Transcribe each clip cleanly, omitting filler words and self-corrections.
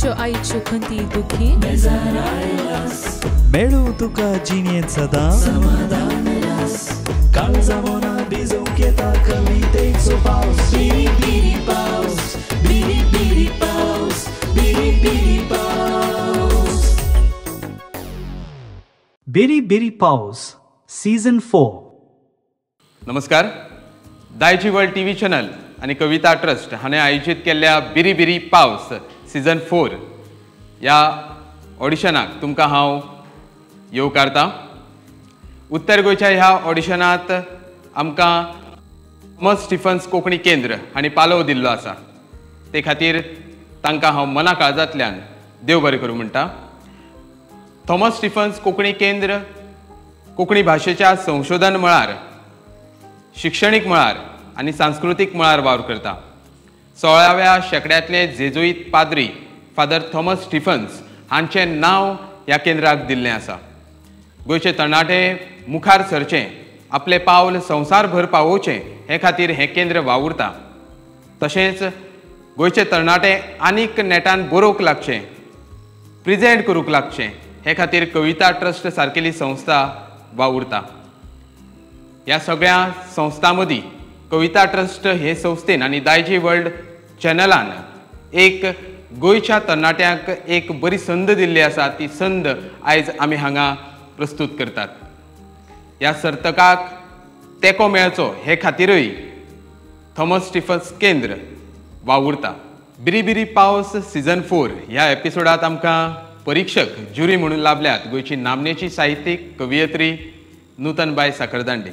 तुज्यो आईच्यो खंती दुखी मेळूं तुका जिणेंत सदां समाधान रास काळजा मना भिजोवंक येता कवितेचो पावस बिरी बिरी पावस बिरी बिरी पावस बिरी बिरी पावस. बिरी बिरी पावस सीझन 4. नमस्कार. दायजी वर्ल्ड टीव्ही चॅनल आनी कविता ट्रस्ट हाणें आयोजीत केल्ल्या बिरी बिरी पावस सीझन 4 ह्या ऑडिशनाक तुमकां हांव येवकारतां. उत्तर गोंयच्या ह्या ऑडिशनांत आमकां थॉमस स्टिफन्स कोंकणी केंद्र हांणी पालव दिल्लो आसा, ते खातीर तांकां हांव मना काळजांतल्यान देव बरें करूं म्हणटा. थॉमस स्टिफन्स कोंकणी केंद्र कोंकणी भाशेच्या संशोधन मळार, शिक्षणीक मळार आनी सांस्कृतीक मळार वावर करता. 16व्या शेंकड्यांतले जेजुईत पाद्री फादर थॉमस स्टिफन्स हांचें नांव ह्या केंद्राक दिल्लें आसा. गोंयचे तरणाटे मुखार सरचें, आपलें पावल संवसारभर पावोवचें हे खातीर हें केंद्र वावुरता. तशेंच गोंयचे तरणाटे आनीक नेटान बरोवंक लागचें, प्रेजेंट करूंक लागचें हे खातीर कविता ट्रस्ट सारकेली संस्था वावुरता. ह्या सगळ्या संस्थां मदीं कविता ट्रस्ट हे संस्थेन आनी दायजी वर्ल्ड चॅनलान एक गोंयच्या तरणाट्यांक एक बरी संद दिल्ली आसा. ती संद आयज आमी हांगा प्रस्तूत करतात. ह्या सर्तकाक तेंको मेळचो हे खातीरूय थॉमस स्टिफन्स केंद्र वावुरता. बिरी बिरी पावस सीझन 4 ह्या एपिसोडांत आमकां परिक्षक ज्युरी म्हणून लाभल्यात गोंयची नामनेची साहित्यीक कवियत्री नूतनबाय साखरदांडे.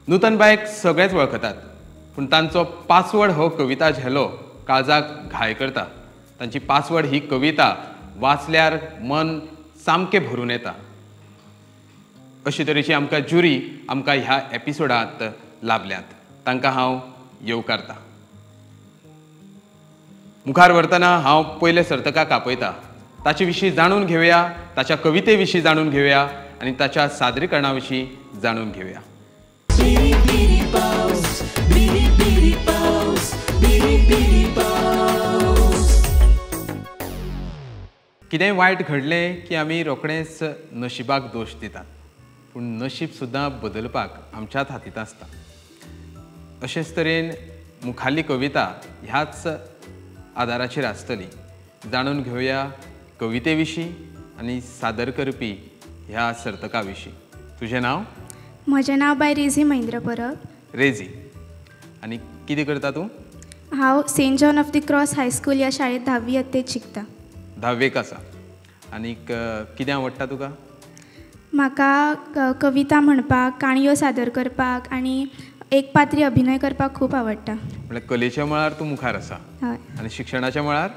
नूतनबायक सगळेच वळखतात, पूण तांचो पासवर्ड हो कविता झेलो काळजाक घाय करता. तांची पासवर्ड ही कविता वाचल्यार मन सामकें भरून येता. अशी तरेची आमकां ज्युरी आमकां ह्या एपिसोडांत लाभल्यात, तांकां हांव येवकारता. मुखार व्हरतना हांव पयले सर्तकाक आपयता, ताचे विशीं जाणून घेवया, ताच्या कविते विशीं जाणून घेवया आनी ताच्या सादरीकरणा विशीं जाणून घेवया. बिरी बिरी पावस बिरी बिरी पावस बिरी बिरी पावस. कितेंय वायट घडलें की आमी रोखडेंच नशिबाक दोश दितात, पूण नशीब सुद्दां बदलपाक आमच्याच हातींत आसता. अशेंच तरेन मुखाल्ली कविता ह्याच आदाराचेर आसतली. जाणून घेवया कविते विशीं आनी सादर करपी ह्या सर्तका विशीं. तुजें नांव? म्हजें नांव बाय रेझी महेंद्र परब. रेझी, आनी कितें करता तूं? हांव Saint John of the Cross high school ह्या शाळेंत 10वी यत्तेंत शिकता. 10वेक आसा. आनीक कितें आवडटा तुका? म्हाका कविता म्हणपाक, काणयो सादर करपाक आनी एक पात्री अभिनय करपाक खूब आवडटा. म्हळ्यार कलेच्या मळार तूं मुखार आसा. हय. आनी शिक्षणाच्या मळार?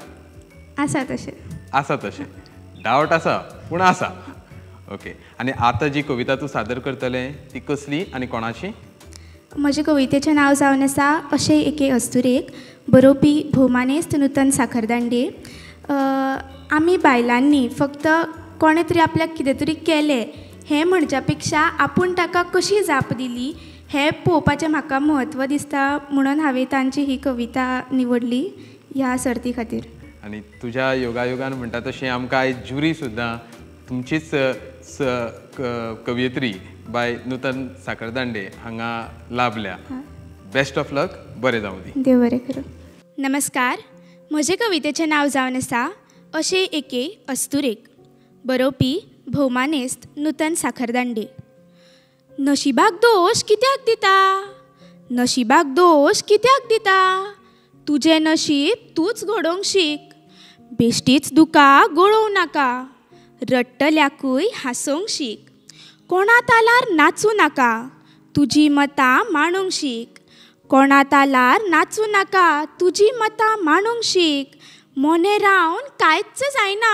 आसा तशें. आसा तशें, डावट आसा पूण आसा. ओके. आनी आतां जी कविता तूं सादर करतलें ती कसली आनी कोणाची? म्हजे कवितेचें नांव जावन आसा अशें एके अस्तुरेक, बरोवपी भोवमानेस्त नूतन साखरदांडे. आमी बायलांनी फक्त कोणें तरी आपल्याक कितें तरी केलें हें म्हणच्या पेक्षा आपूण ताका कशी जाप दिली हें पळोवपाचें म्हाका म्हत्व दिसता, म्हणून हांवें तांची ही कविता निवडली ह्या सर्ती खातीर. आनी तुज्या योगायोगान म्हणटा तशें आमकां आयज ज्युरी सुद्दां तुमचीच कवयित्री बाय नूतन साखरदांडे हांगा लाभल्या. बेस्ट ऑफ लक, बरें जावं दी. देव बरें करूं. नमस्कार. म्हजे कवितेचें नांव जावन आसा अशें एके अस्तुरेक, बरोवपी भोवमानेस्त नूतन साखरदांडे. नशिबाक दोश कित्याक दिता, नशिबाक दोश कित्याक दिता, तुजें नशीब तूंच घडोवंक शीक, बेश्टीच दुकां गळोवं नाका, रडटल्याकूय हांसोवंक शीक, कोणा तालार नाचूं नाका, तुजी मतां मांडूंक शीक, कोणा तालार नाचूं नाका, तुजी मतां मांडूंक शीक, मोने रावन कांयच जायना,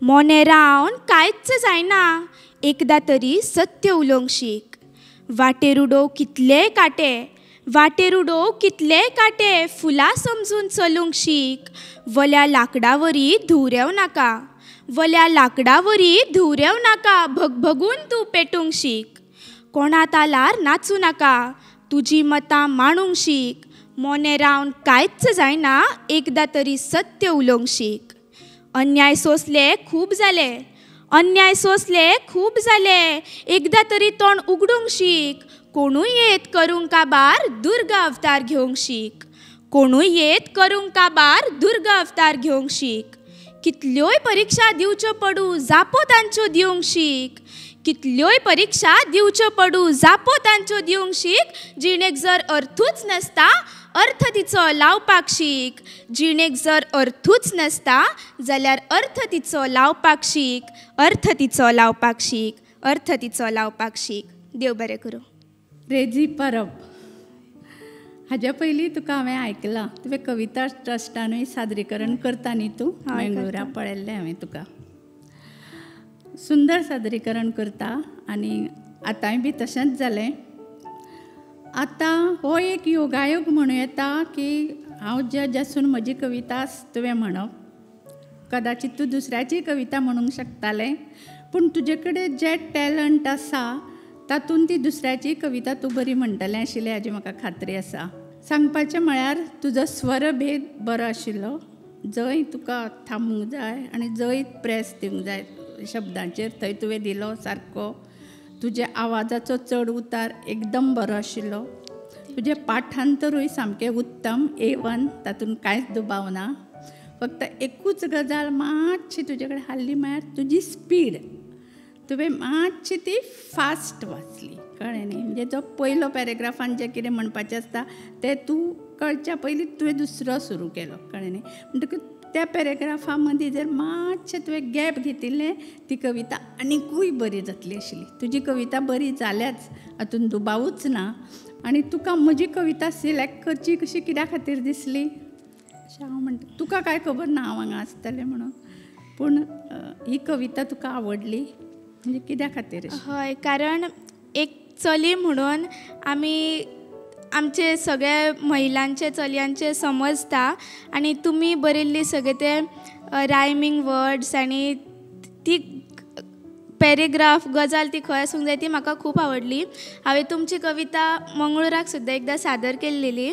मोने रावन कांयच जायना, एकदां तरी सत्य उलोवंक शीक, वाटेर उडोव कितलेय कांटे, वाटेर उडोव कितलेय कांटे, फुलां समजून चलूंक शीक, वल्या लांकडावरी धुंवरेव नाका, वल्या लांकडावरी धुंवरेव नाका, भगभगून तूं पेटूंक शीक, कोणा तालार नाचूं नाका, तुजी मतां मांडूंक शीक, मोने रावन कांयच जायना, एकदां तरी सत्य उलोवंक शीक. अन्याय सोंसले खूब जाले, अन्याय सोंसले खूब जाले, एकदां तरी तोंड उगडूंक शीक. कोणूय येत करूंक काबार, दुर्गा अवतार घेवंक शीक. कोणूय येत करूंक काबार, दुर्गा अवतार घेवंक शीक. कितल्योय परिक्षा दिवच्यो पडूं, जापो तांच्यो दिवंक शीक. कितल्योय परिक्षा दिवच्यो पडूं, जापो तांच्यो दिवंक शीक. जिणेक जर अर्थूच नासता, अर्थ तिचो लावपाक शीक. जिणेक जर अर्थूच नासता जाल्यार अर्थ तिचो लावपाक शीक. अर्थ तिचो लावपाक शीक, अर्थ तिचो लावपाक शीक. देव बरें करूं. रेजी परब, हाज्या पयलीं तुका हांवें आयकलां, तुवें कविता ट्रस्टानूय सादरीकरण करता न्ही तूं, मंगळूरा पळयल्लें हांवें तुका. सुंदर सादरीकरण करता आनी आतांय बी तशेंच जालें. आतां हो एक योगायोग म्हणूं येता की हांव जज आसून म्हजी कविता तुवें म्हणप. कदाचित तूं दुसऱ्याची कविता म्हणूंक शकतालें, पूण तुजे कडेन जें टॅलंट आसा तातूंत ती दुसऱ्याची कविता तूं बरी म्हणटलें आशिल्लें हाजी म्हाका खात्री आसा. सांगपाचें म्हळ्यार तुजो स्वरभेद बरो आशिल्लो, जंय तुका थांबूंक जाय आनी जंय प्रेस दिवंक जाय शब्दांचेर थंय तुवें दिलो सारको. तुज्या आवाजाचो चड उतार एकदम बरो आशिल्लो. तुजें पाठांतरूय सामकें उत्तम, A1, तातूंत कांयच दुबाव ना. फक्त एकूच गजाल मातशी तुजे कडेन हाडली म्हळ्यार तुजी स्पीड, तुवें मातशी ती फास्ट वाचली, कळ्ळें न्ही. म्हणजे जो पयलो पॅरेग्राफान जें कितें म्हणपाचें आसता तें तूं कळच्या पयलीं तुवें दुसरो सुरू केलो, कळ्ळें न्ही. म्हणटकूच त्या पॅरेग्राफा मदीं जर मातशें तुवें गॅप घेतिल्लें ती कविता आनिकूय बरी जातली आशिल्ली. तुजी कविता बरी जाल्याच हातूंत दुबावूच ना. आनी तुका म्हजी कविता सिलेक्ट करची कशी कित्या खातीर दिसली अशें हांव म्हणटा. तुका कांय खबर ना हांव हांगा आसतलें म्हणून, पूण ही कविता तुका आवडली म्हणजे कित्या खातीर? हय, कारण एक चली म्हणून आमी आमचे सगळे महिलांचे चलयांचे समजता आनी तुमी बरयल्ली सगळे ते रायमींग वर्ड्स आनी ती पॅरेग्राफ गजाल ती खंय आसूंक जाय ती म्हाका खूब आवडली. हांवें तुमची कविता मंगळुराक सुद्दां एकदां सादर केल्लेली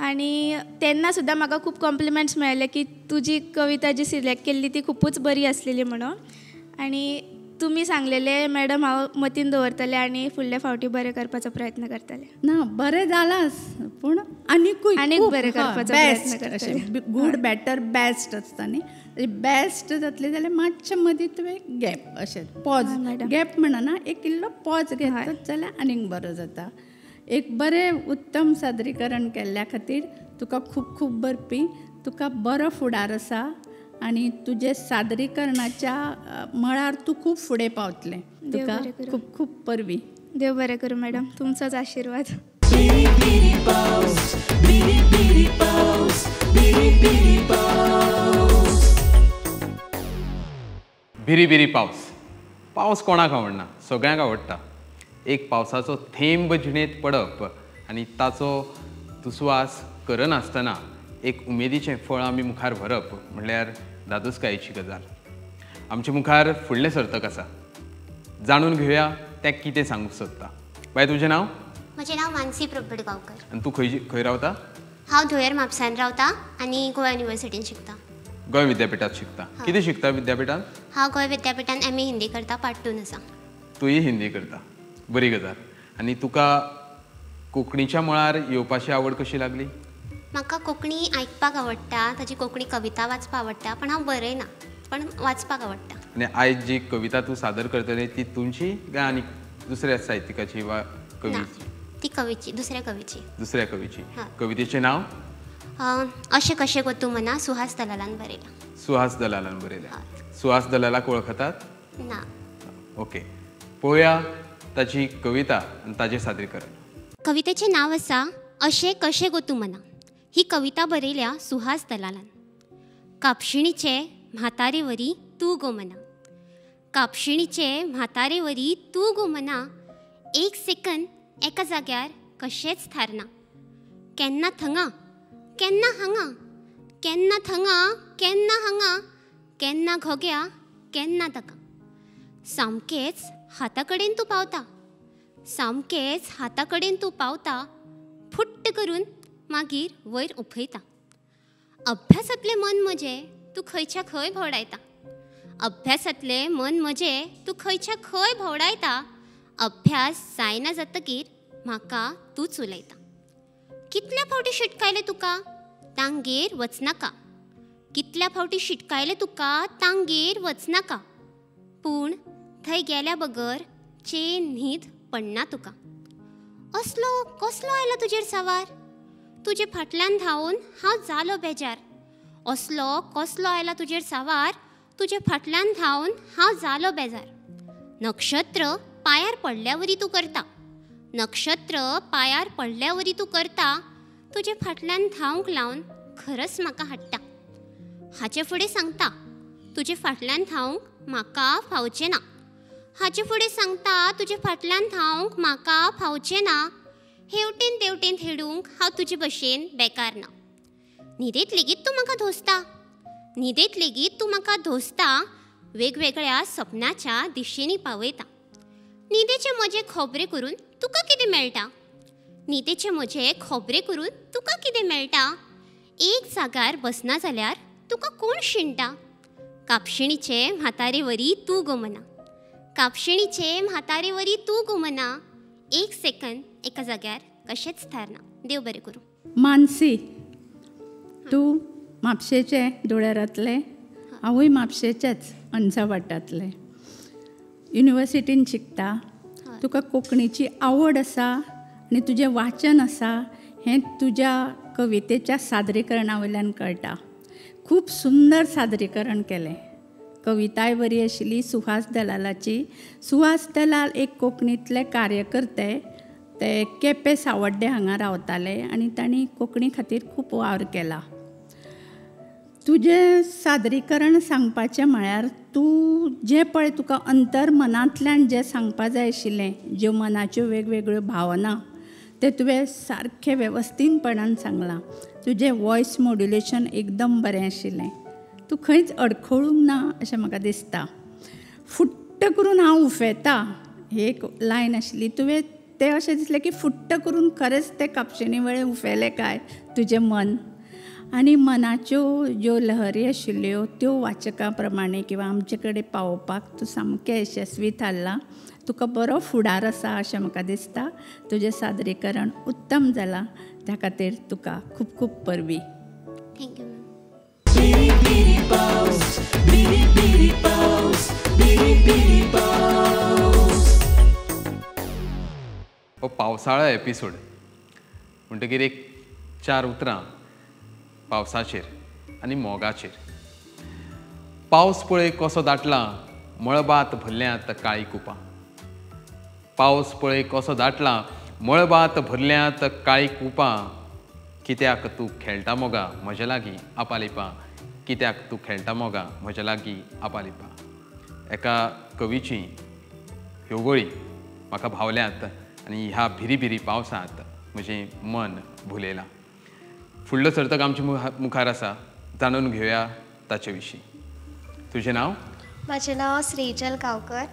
आनी तेन्ना सुद्दां म्हाका खूब कॉम्प्लिमेंट्स मेळ्ळे की तुजी कविता जी सिलेक्ट केल्ली ती खुबूच बरी आसलेली म्हणून. आनी तुमी सांगलेले मॅडम हांव मतीन दवरतलें आनी फुडले फावटी बरें करपाचो प्रयत्न करतलें. ना बरें जालांच, पूण आनीकूय आनीक बरें करपाचो प्रयत्न करतलें. गूड बेटर बेस्ट आसता न्ही, बेस्ट जातलें जाल्यार मातशें मदीं तुवें गॅप अशें पॉज, गॅप म्हणना एक इल्लो पॉज घेतच जाल्यार आनीक बरो जाता. एक बरें उत्तम सादरीकरण केल्ल्या खातीर तुका खूब खूब बरपी, तुका बरो फुडार आसा आनी तुजे सादरीकरणाच्या मळार तूं खूब फुडें पावतलें. तुका खूब खूब परबीं. देव बरें करूं मॅडम, तुमचोच आशिर्वाद. बिरी बिरी पावस. पावस कोणाक आवडना? सगळ्यांक आवडटा. एक पावसाचो थेंब जिणेंत पडप आनी ताचो दुस्वास करनासतना एक उमेदीचें फळ आमी मुखार व्हरप म्हणल्यार धादोसकायेची गजाल. आमचे मुखार फुडलें सर्तक आसा, जाणून घेवया तें कितें सांगूंक सोदता. बाय, तुजें नांव? म्हजें नांव मानसी प्रभुगांवकर. आनी तूं खंय खंय रावता? हांव धुळेर म्हापसान रावता आनी गोवा युनिवर्सिटीन शिकता. गोंय विद्यापिठांत शिकता? कितें शिकता विद्यापिठांत? हांव गोंय विद्यापिठांत MA Hindi करता, पार्ट 2 आसा. तूंय हिंदी करता, बरी गजाल. आनी तुका कोंकणीच्या मळार येवपाची आवड कशी लागली? म्हाका कोंकणी आयकपाक आवडटा, ताजी कोंकणी कविता वाचपाक आवडटा, पण हांव बरयना, पण वाचपाक आवडटा. आनी आयज जी कविता तूं सादर करतली ती तुमची काय आनी दुसऱ्या साहित्यिकाची वा कवीची? ती कवीची, दुसऱ्या कवीची. दुसऱ्या कवीची. कवितेचें नांव? अशें कशें गो तूं मना, सुहास दलालान बरयलां. सुहास दलालान बरयलां. सुहास दलालाक वळखतात? ना. ओके, पळोवया ताची कविता आनी ताचें सादरीकरण. कवितेचें नांव आसा अशें कशें गो तूं मना. ही कविता बरयल्या सुहास दलालान. कापशिणीचे म्हातारेवरी तूं गो मना, कापशिणीचे म्हातारेवरी तूं गो मना, एक सेकंद एका जाग्यार कशेंच थारना, केन्ना थंगा केन्ना हांगा, केन्ना थंगा केन्ना हांगा, केन्ना घोग्या केन्ना ताका, सामकेंच हाता कडेन तूं पावता, सामकेंच हाता कडेन तूं पावता, फुट्ट करून मागीर वयर उफयता. अभ्यासांतलें मन म्हजें तूं खंयच्या खंय भोंवडायता. अभ्यासांतलें मन म्हजें तूं खंयच्या खंय भोंवडायता. अभ्यास जायना जातकीर म्हाका तूंच उलयता. कितल्या फावटी शिटकायलें तुका तांगेर वचनाका. कितल्या फावटी शिटकायलें तुका तांगेर वचनाका. पूण थंय गेल्या बगर चेन न्हीद पडना तुका. असलो कसलो आयला तुजेर सवार, तुजे फाटल्यान धांवून हांव जालो बेजार. असलो कसलो आयला तुजेर सवार, तुजे फाटल्यान धांवून हांव जालो बेजार. नक्षत्र पांयार पडल्यावरी तूं करता. नक्षत्र पांयार पडल्यावरी तूं करता. तुजे फाटल्यान धांवंक लावन खरस म्हाका हाडटा. हाचे फुडें सांगता तुजे फाटल्यान धांवंक म्हाका फावचें ना. हाचे फुडें सांगता तुजे फाटल्यान धांवंक म्हाका फावचें ना. हेवटेन तेवटेन हेडूंक हांव तुजे भशेन बेकार ना. न्हिदेंत लेगीत तूं म्हाका धोसता. न्हिदेंत लेगीत तूं म्हाका धोसता. वेगवेगळ्या सपनाच्या दिशेनी पावयता. न्हिदेचे म्हजे खबरे करून तुका कितें मेळटा. न्हिदेचे म्हजे खबरे करून तुका कितें मेळटा. एक जाग्यार बसना जाल्यार तुका कोण शिणटा. कापशिणीचे म्हातारेवरी तूं गो मना. कापशिणीचे म्हातारेवरी तूं गो मना. एक सेकंद एका जाग्यार कशेंच थारना. देव बरें करूं. मानसी, तूं म्हापशेचें धुळेरांतलें, हांवूय म्हापशेचेंच अंजा वाटांतलें. युनिवर्सिटीन शिकता. तुका कोंकणीची आवड आसा आनी तुजें वाचन आसा हें तुज्या कवितेच्या सादरीकरणा वयल्यान कळटा. खूब सुंदर सादरीकरण केलें. कविताय बरी आशिल्ली सुहास दलालाची. सुहास दलाल एक कोंकणींतले कार्यकर्ते. ते केपें सावड्डें हांगा रावताले आनी तांणी कोंकणी खातीर खूब वावर केला. तुजें सादरीकरण सांगपाचें म्हळ्यार तूं जें पळय तुका अंतर्मनांतल्यान जें सांगपा जाय आशिल्लें, ज्यो मनाच्यो वेगवेगळ्यो भावना, तें तुवें सारकें वेवस्थीतपणान सांगलां. तुजें वॉयस मॉड्युलेशन एकदम बरें आशिल्लें. तूं खंयच अडखळूंक ना अशें म्हाका दिसता. फुट्ट करून हांव उफेता ही एक लायन आशिल्ली. तुवें तें अशें दिसलें की फुट्ट करून खरेंच तें कापशिणी वेळेर उफेलें काय तुजें मन. आनी मनाच्यो ज्यो लहरी आशिल्ल्यो त्यो वाचकां प्रमाणे किंवा आमचे कडेन पावोवपाक तूं सामकें यशस्वी थारला. तुका बरो फुडार आसा अशें म्हाका दिसता. तुजें सादरीकरण उत्तम जालां, त्या खातीर तुका खूब खूब परबीं. Thank you ma'am. हो पावसाळो एपिसोड म्हणटकीर एक चार उतरां पावसाचेर आनी मोगाचेर. पावस पळय कसो दाटला, मळबांत भरल्यांत काळी कुपां. पावस पळय कसो दाटला, मळबांत भरल्यांत काळी कुपां. कित्याक तूं खेळटा मोगा म्हज्या लागीं आपालिपा. कित्याक तूं खेळटा मोगा म्हज्या लागीं आपालिपा. एका कवीची ह्यो वळी म्हाका भावल्यात आनी ह्या भिरी भिरी पावसांत म्हजें मन भुलयलां. फुडलो सर्तक आमचे मुखार आसा, जाणून घेवया ताचे विशीं. तुजें नांव? म्हाजें नांव श्रीजल गांवकर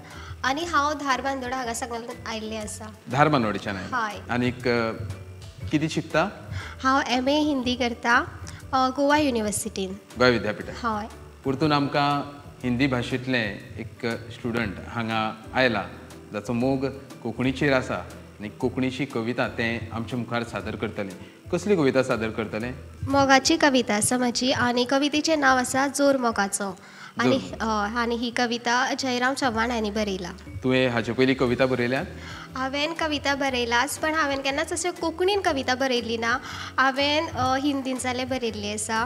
आनी हांव धारबांदोडा हांगा साकून आयिल्लें आसा. धारबांदोडेच्यान आयलें. हय. आनीक कितें शिकता? हांव एम ए हिंदी करता गोवा युनिवर्सिटीन. गोंय विद्यापिठान. हय. परतून आमकां हिंदी भाशेंतलें एक स्टुडंट हांगा आयला जाचो मोग कोंकणीचेर आसा आनी कोंकणीची कविता तें आमचे मुखार सादर करतलें. कसली कविता सादर करतलें? मोगाची कविता आसा म्हजी आनी कवितेचें नांव आसा जोर मोगाचो. आनी आनी ही कविता जयराम चव्हाण हांणी बरयला. तुवें हाचे पयलीं कविता बरयल्या? हांवें कविता बरयलाच, पण हांवें केन्नाच अशें कोंकणीन कविता बरयली ना. हांवें हिंदीन जाल्यार बरयल्ली आसा,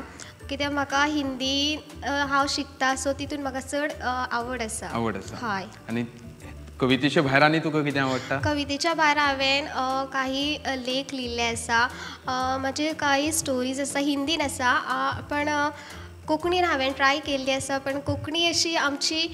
कित्याक म्हाका हिंदी हांव शिकता, सो तितून म्हाका चड आवड आसा. आवड आसा. हय. आनी कवितेच्या भायर आनी तुका कितें आवडटा? कवितेच्या भायर हांवें काही लेख लिहिल्ले आसा, म्हजे काही स्टोरीज आसा हिंदीन आसा, पण कोंकणीन हांवें ट्राय केल्ली आसा. पण कोंकणी अशी आमची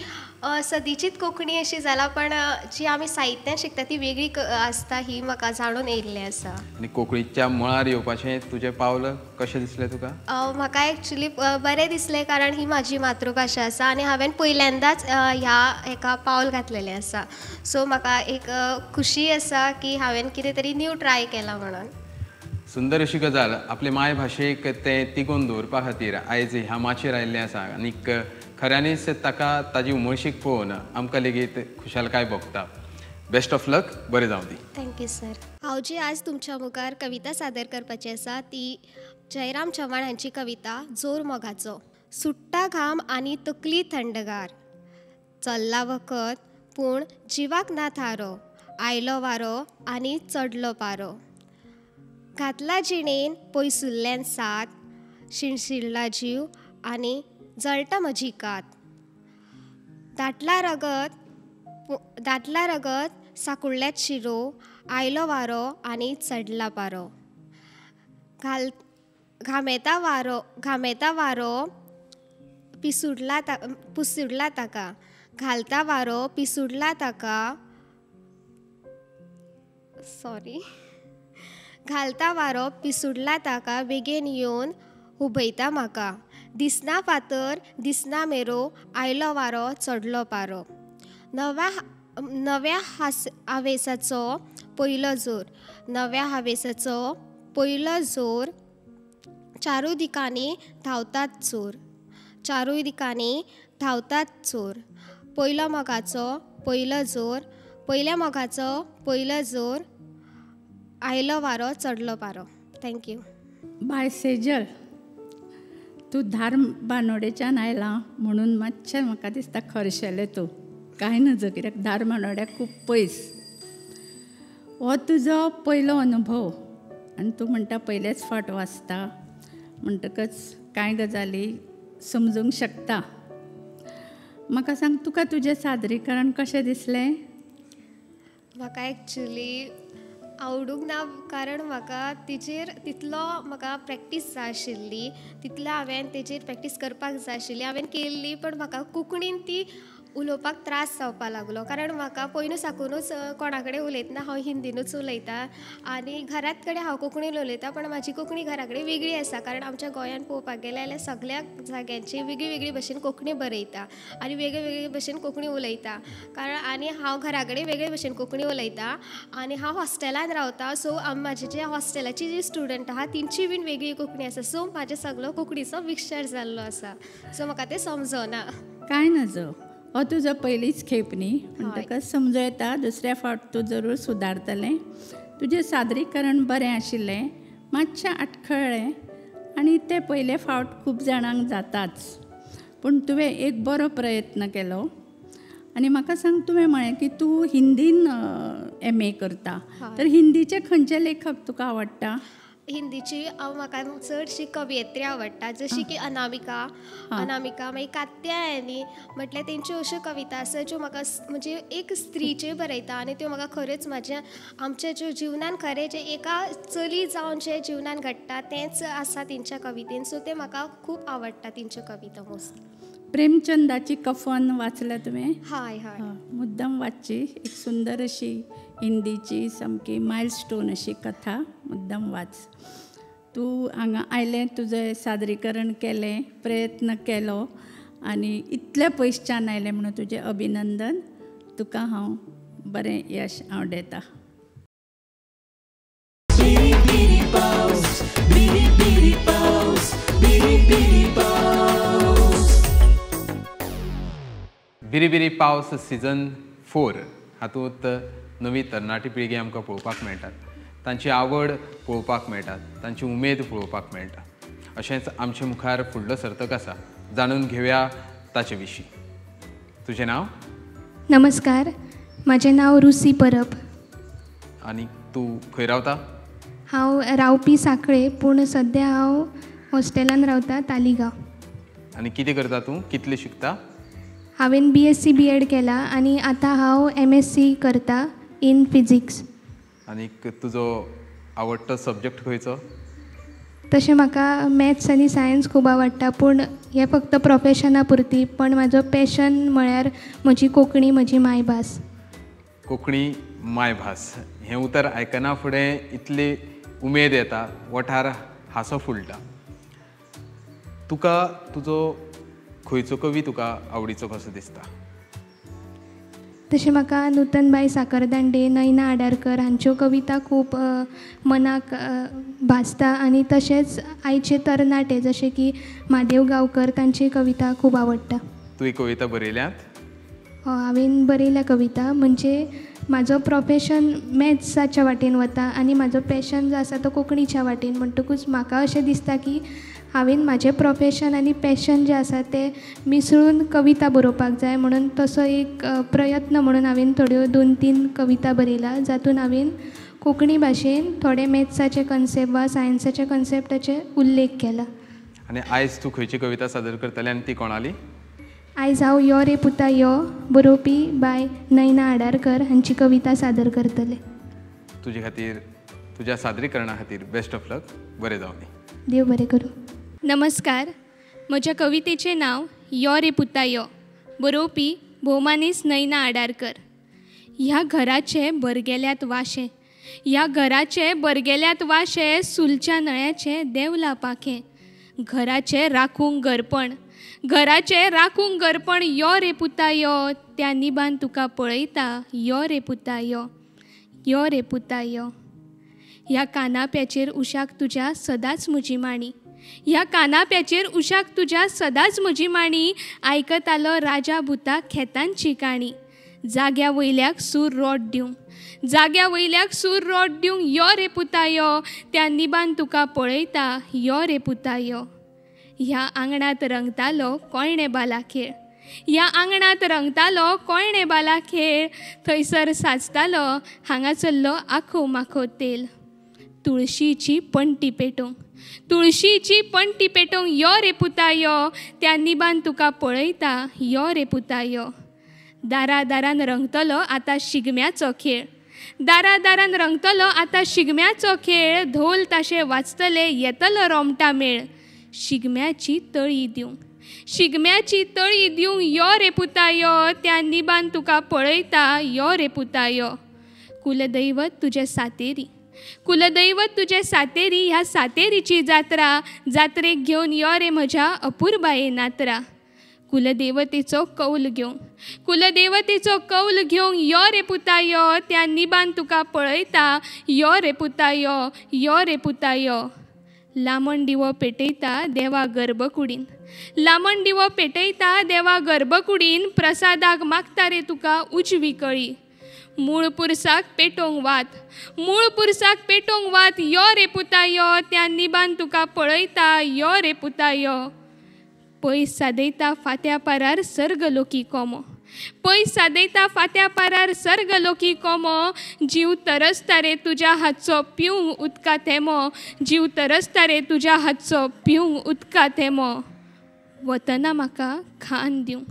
सदीचीच कोंकणी अशी जाला, पण जी आमी साहित्यान शिकता ती वेगळी आसता ही म्हाका जाणून येयल्लें आसा. आनी कोंकणीच्या मळार येवपाचें तुजें पावल कशें दिसलें तुका? म्हाका एक्चुली बरें दिसलें, कारण ही म्हाजी मातृभाशा आसा आनी हांवें पयल्यांदाच ह्या हेका पावल घातलेलें आसा. सो म्हाका एक खुशी आसा की हांवें कितें तरी न्यू ट्राय केलां म्हणून. सुंदर अशी गजाल आपले मायभाशेक तें तिगोवन दवरपा खातीर आयज ह्या माचयेर आयिल्लें आसा आनीक खऱ्यांनीच ताका ताजी उमळशीक पळोवन आमकां लेगीत खुशालकाय भोगता. बेस्ट ऑफ लक, बरें जावं दी. Thank you sir. हांव जी आज तुमच्या मुखार कविता सादर करपाची आसा ती जयराम चव्हाण हांची कविता जोर मोगाचो. सुट्टा घाम आनी तकली थंडगार, चल्ला वखद पूण जिवाक ना थारो, आयलो वारो आनी चडलो पारो, घातला जिणेन पयसुल्ल्यान साथ, शिणशिणला जीव आनी जळटा म्हजी कात, दाटला रगत साकुळ्ळ्यात शिरो, आयलो वारो आनी चडला पारो, घामेता वारो पिसुडला ताका, घालता वारो पिसुडला ताका, सॉरी, घालता वारो पिसुडला ताका, बेगीन येवन हुबयता म्हाका, दिसना फातर दिसना मेरो, आयलो वारो चडलो पारो, नव्या हावेसाचो पयलो जोर, नव्या हावेसाचो पयलो जोर, चारूय दिकांनी धांवतात चोर, चारूय दिकांनी धांवतात चोर, पयलो मोगाचो पयलो जोर, पयल्या मोगाचो पयलो जोर, आयलो वारो चडलो पारो. Thank you. बाय सेजल, तूं धारबानोडेच्यान आयलां म्हणून मातशें म्हाका दिसता खर्शेलें तूं. कांय नजो, कित्याक धारबानोड्या खूब पयस. हो तुजो पयलो अनुभव आनी तूं म्हणटा पयलेच फावट वाचता म्हणटकच कांय गजाली समजूंक शकता. म्हाका सांग, तुका तुजें सादरीकरण कशें दिसलें? म्हाका एक्चुली आवडूंक ना, कारण म्हाका तिचेर तितलो म्हाका प्रॅक्टीस जाय आशिल्ली, तितलो हांवें तेजेर प्रॅक्टीस करपाक जाय आशिल्ली. हांवें केल्ली, पण म्हाका कोंकणीन ती उलोवपाक त्रास जावपाक लागलो, कारण म्हाका पयलू साकुनूच कोणा कडेन उलयतना हांव हिंदीनूच उलयता आनी घरांत कडेन हांव कोंकणीन उलयता, पण म्हाजी कोंकणी घरा कडेन वेगळी आसा. कारण आमच्या गोंयांत पळोवपाक गेलें जाल्यार सगळ्या जाग्यांची वेगळी वेगळी भशेन कोंकणी बरयता आनी वेगळे वेगळे भशेन कोंकणी उलयता. कारण आनी हांव घरा कडेन वेगळे भशेन कोंकणी उलयता आनी हांव हॉस्टेलान रावता, सो म्हाजे जे हॉस्टेलाची जी स्टुडंट आहा तेंची बीन वेगळी कोंकणी आसा. सो म्हाजे सगळो कोंकणीचो मिक्सचर जाल्लो आसा, सो म्हाका तें समजना. कांय नजो, हो तुजो पयलीच खेप न्ही, म्हणटकच समजूं येता. दुसऱ्या फावट तूं जरूर सुदारतलें. तुजें सादरीकरण बरें आशिल्लें, मातशें आटखळ्ळें आनी तें पयले फावट खूब जाणांक जाताच, पूण तुवें एक बरो प्रयत्न केलो. आनी म्हाका सांग, तुवें म्हळें की तूं हिंदीन एम ए करता, तर हिंदीचे खंयचे लेखक तुका आवडटा? हिंदीची म्हाका चडशी कवयित्री आवडटा, जशी की अनामिका, अनामिका मागीर कात्यायनी, म्हटल्यार तेंच्यो अश्यो कविता आसा ज्यो म्हाका म्हणजे एक स्त्रीचे बरयता आनी त्यो म्हाका खऱ्योच म्हाज्या आमच्या ज्यो जिवनान खरें जें एका चली जावन जें जिवनान घडटा तेंच आसा तेंच्या कवितेन. सो तें म्हाका खूब आवडटा तेंच्यो कविता मोस्टली. प्रेमचंदाची कफन वाचल्या तुवें? हय हय, मुद्दम वाचची. एक सुंदर अशी हिंदीची सामकी मायल स्टोन अशी कथा, मुद्दम वाच. तूं हांगा आयलें, तुजें सादरीकरण केलें, प्रयत्न केलो आनी इतल्या पयसच्यान आयलें म्हणून तुजें अभिनंदन. तुका हांव बरें यश आवडेता. बिरी बिरी पावस सीजन 4 हातूंत नवी तरणाटी पिळगी आमकां पळोवपाक मेळटात, तांची आवड पळोवपाक मेळटा, तांची उमेद पळोवपाक मेळटा. अशेंच आमचे मुखार फुडलो सर्तक आसा, जाणून घेवया ताचे विशीं. तुजें नांव? नमस्कार, म्हजें नांव रुसी परब. आनी तूं खंय रावता? हांव रावपी सांखळे, पूण सद्या हांव हॉस्टेलान रावता तालिगांव. आनी कितें करता तूं? कितलें शिकता? हांवें BSc B.Ed केला आनी आतां हांव MSc करता इन फिजिक्स. आनी तुजो आवडटो सब्जेक्ट खंयचो? तशें म्हाका मॅथ्स आनी सायन्स खूब आवडटा, पूण हें फक्त प्रोफेशना पुरती. पण म्हाजो पॅशन म्हळ्यार म्हजी कोंकणी, म्हजी मायभास. कोंकणी मायभास हें उतर आयकना फुडें इतली उमेद येता, ओठार हांसो फुलता. तुका तुजो खंयचो कवी तुका आवडीचो कसो दिसता? तशें म्हाका नूतनबाई साखरदांडे, नयना आडारकर हांच्यो कविता खूब मनाक भासता आनी तशेंच आयचे तरणाटे जशे की म्हादेव गांवकर तांची कविता खूब आवडटा. तुवें कविता बरयल्यात? हय, हांवें बरयल्या कविता. म्हणजे म्हाजो प्रोफेशन मॅथ्साच्या वाटेन वता आनी म्हाजो पॅशन जो आसा तो कोंकणीच्या वाटेन, म्हणटकूच म्हाका अशें दिसता की हांवें म्हाजें प्रोफेशन आनी पॅशन जें आसा तें मिसळून कविता बरोवपाक जाय. म्हणून तसो एक प्रयत्न म्हणून हांवें थोड्यो 2-3 कविता बरयला, जातून हांवें कोंकणी भाशेन थोडे मॅथ्साचे कन्सेप्ट वा सायन्साचे कन्सेप्टाचे उल्लेख केला. आनी आयज तूं खंयची कविता सादर करतलें आनी ती कोणाली? आयज हांव यो रे पुता यो बरोवपी बाय नयना आडारकर हांची कविता सादर करतलें. तुजे खातीर, तुज्या सादरीकरणा खातीर बेस्ट ऑफ लक. बरें जावं. देव बरें करूं. नमस्कार. म्हज्या कवितेचें नांव यो रे पुता यो, बरोवपी भोवमानेस नयना आडारकर. ह्या घराचे बरगेल्यात वाशे, ह्या घराचे बरगेल्यात वाशे, सुलच्या नळ्याचे देंवला पाखें, घराचें राखूंक घरपण, घराचें राखूंक घरपण, यो रे पुता यो, त्या निबान तुका पळयता, यो रे पुता यो, यो रे पुता यो. ह्या कानाप्याचेर उशाक तुज्या सदांच म्हजी माणी, ह्या कानाप्याचेर उशाक तुज्या सदांच म्हजी माणी, आयकतालो राजा भुता खेतांची काणी, जाग्या वयल्याक सूर रोट दिवंक, जाग्या वयल्याक सूर रोट दिवंक, यो रे पुता यो, त्या निबान तुका पळयता, यो रे पुता यो. ह्या आंगणांत रंगतालो कोयणे बाला खेळ, ह्या आंगणांत रंगतालो कोयणे बाला खेळ, थंयसर साजतालो हांगा चल्लो आखो माखो तेल, तुळशीची पणटी पेटोवंक, तुळशीची पणटी पेटोवंक, यो रे पुता यो, त्या निबान तुका पळयता, यो रे पुता यो. दारा दारान रंगतलो आतां शिगम्याचो खेळ, दारा दारान रंगतलो आतां शिगम्याचो खेळ, धोल ताशे वाजतले येतलो रोमटा मेळ, शिगम्याची तळी दिवंक, शिगम्याची तळी दिवंक, यो रे पुता यो, त्या निबान तुका पळयता, यो रे पुता यो. कुलदैवत तुजें सातेरी, कुलदैवत तुजें सातेरी, ह्या सातेरीची जात्रा, जात्रेक घेवन यो रे म्हज्या अपुरबाये नात्रा, कुलदेवतेचो कौल घेवंक, कुलदेवतेचो कौल घेवंक, यो रे पुता यो, त्या निबान तुका पळयता, यो रे पुता यो, यो रे पुता यो. लामण दिवो पेटयता देवा गर्भकुडीन, लामण दिवो पेटयता देवा गर्भकुडीन, प्रसादाक मागता रे तुका उजवी कळी, मूळ पुरसाक पेटोवंक वात, मूळ पुरसाक पेटोवंक वात, यो रे पुता यो, त्या निबान तुका पळयता, यो रे पुता यो. पयस सादयता फात्या पारार सर्ग लोकी कोमो, पयस सादयता फात्या पारार सर्ग लोकी कोमो, जीव तरसता रे तुज्या हातचो पिवंक उदका थेमो, जीव तरसता रे तुज्या हातचो पिवंक उदका थेमो. वतना म्हाका खान दिवंक,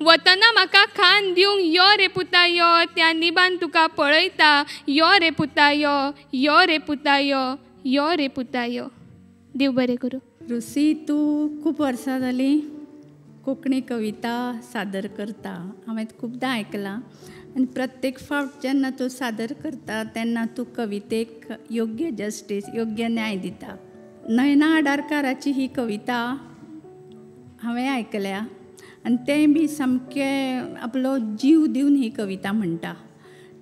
वतना म्हाका खान दिवंक, यो रे पुता यो, त्या निबान तुका पळयता, यो रे पुता यो, यो रे पुता यो, यो रे पुता यो. देव बरें करूं. रुसी, तूं खूब वर्सां जालीं कोंकणी कविता सादर करता. हांवें खुबदां आयकलां आनी प्रत्येक फावट जेन्ना तूं सादर करता तेन्ना तूं कवितेक योग्य जस्टीस, योग्य न्याय दिता. नयना आडारकाराची ही कविता हांवें आयकल्या आनी तें बी सामकें आपलो जीव दिवन ही कविता म्हणटा.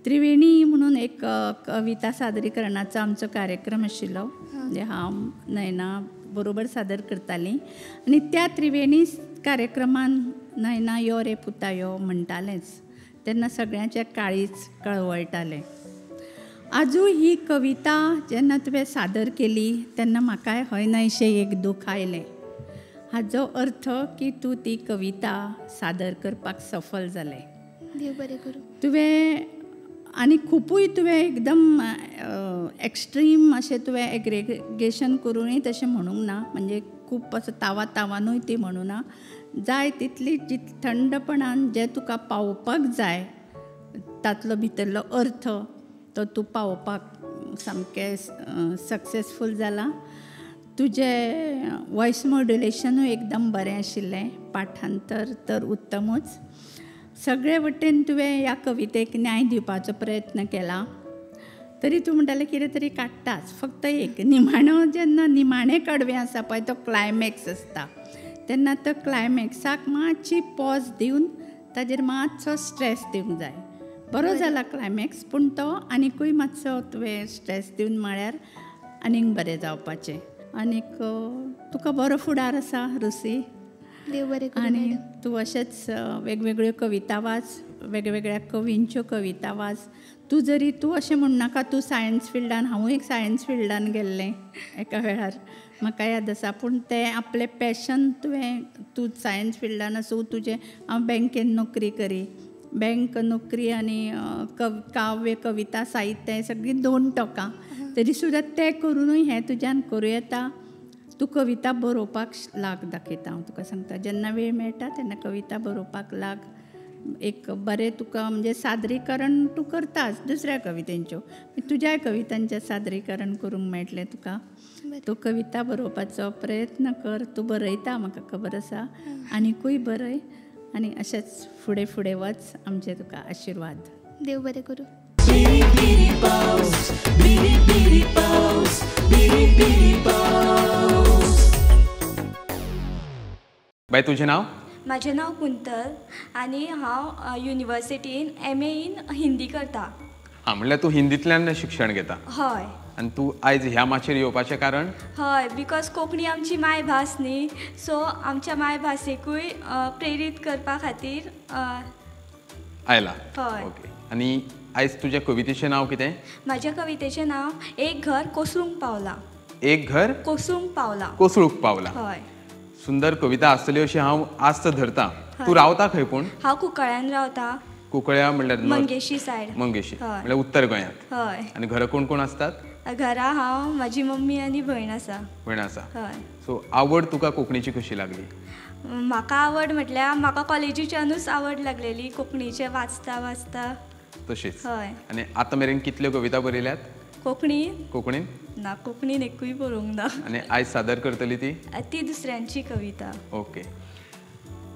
त्रिवेणी म्हणून एक कविता सादरीकरणाचो आमचो कार्यक्रम आशिल्लो, म्हणजे हांव नयना बरोबर सादर करतालीं आनी त्या त्रिवेणी कार्यक्रमान नयना यो रे पुता यो म्हणटालेंच, तेन्ना सगळ्यांचें काळीज कळवळटालें. आजूय ही कविता जेन्ना तुवें सादर केली तेन्ना म्हाकाय हय न्हयशें एक दूख आयलें. हाजो अर्थ की तूं ती कविता सादर करपाक सफल जालें. देव बरें करूं. तुवें आनी खुबूय तुवें एकदम एक्स्ट्रीम अशें तुवें एग्रेगेशन करूनय तशें म्हणूंक ना, म्हणजे खूब असो तावा तावानूय ती म्हणूना, जाय तितली थंडपणान जें तुका पावोवपाक जाय तातलो भितरलो अर्थ तो तूं पावोवपाक सामकें सक्सेसफूल जाला. तुजें वॉयस मॉड्युलेशनूय एकदम बरें आशिल्लें, पाठांतर तर उत्तमूच. सगळे वटेन तुवें ह्या कवितेक न्याय दिवपाचो प्रयत्न केला. तरी तूं म्हणटालें कितें तरी काडटाच, फक्त एक निमाणो जेन्ना निमाणें कडवें आसा पळय तो क्लायमॅक्स आसता तेन्ना तो क्लायमॅक्साक मातशी पॉज दिवन ताजेर मातसो स्ट्रेस दिवंक जाय. बरो जाला क्लायमॅक्स, पूण तो आनिकूय मातसो तुवें स्ट्रेस दिवन म्हळ्यार आनीक बरें जावपाचें. आनीक तुका बरो फुडार आसा रुसी. देव बरें करूं. आनी तूं अशेंच वेगवेगळ्यो कविता वाच, वेगवेगळ्या कवींच्यो कविता वाच. तूं जरी तूं अशें म्हणनाका तूं सायन्स फिल्डान, हांवूय एक सायन्स फिल्डान गेल्लें एका वेळार, म्हाका याद आसा. पूण तें आपलें पॅशन तुवें, तूं सायन्स फिल्डान आसूं तुजें, हांव बँकेन नोकरी करी, बँक नोकरी आनी काव्य कविता साहित्य हें सगळीं दोन टोकां, तरी सुद्दां तें करुनूय हें तुज्यान करूं येता. तूं कविता बरोवपाक लाग दाखयता हांव तुका सांगता, जेन्ना वेळ मेळटा तेन्ना कविता बरोवपाक लाग. एक बरें तुका म्हणजे सादरीकरण तूं करताच दुसऱ्या कवितेंच्यो, तुज्याय कवितांचें सादरीकरण करूंक मेळटलें तुका. तूं कविता बरोवपाचो प्रयत्न कर. तूं बरयता म्हाका खबर आसा, आनिकूय बरय आनी अशेंच फुडें फुडें वच. आमचे तुका आशिर्वाद. देव बरें करूं. बाय, तुजें नांव? म्हाजें नांव कुंतल आनी हांव युनिवर्सिटीन MA in Hindi करता. हां, म्हणल्यार तूं हिंदींतल्यान शिक्षण घेता? हय. आनी तूं आयज ह्या माचयेर येवपाचें कारण? हय, because Konkani आमची मायभास न्ही, सो आमच्या मायभासेकूय प्रेरीत करपा खातीर आयला. हय. ओके. आनी आयज तुज्या कवितेचें नांव कितें? म्हाज्या कवितेचें नांव एक घर कोसळूंक पावलां. एक घर कोसळूंक पावलां. कोसळूंक पावलां. हय. सुंदर कविता आसतली अशी हांव आस्त धरता. तूं रावता खंय पूण? हांव कुंकळ्यान रावता. कुंकळ्या म्हणल्यार मंगेशी सायड. मंगेशी म्हणल्यार उत्तर गोंयांत. हय. आनी घरा कोण कोण आसतात? घरा हांव, म्हाजी मम्मी आनी भयण आसा. भयण आसा. हय. सो आवड तुका कोंकणीची कशी लागली? म्हाका आवड म्हटल्यार म्हाका कॉलेजीच्यानूच आवड लागलेली कोंकणीचें वाचता वाचता. तशीच. हय. आनी आतां मेरेन कितल्यो कविता बरयल्यात कोंकणी? कोंकणीन ना, कोंकणीन एकूय बरोवंक ना. आनी आयज सादर करतली ती? ती दुसऱ्यांची कविता. ओके.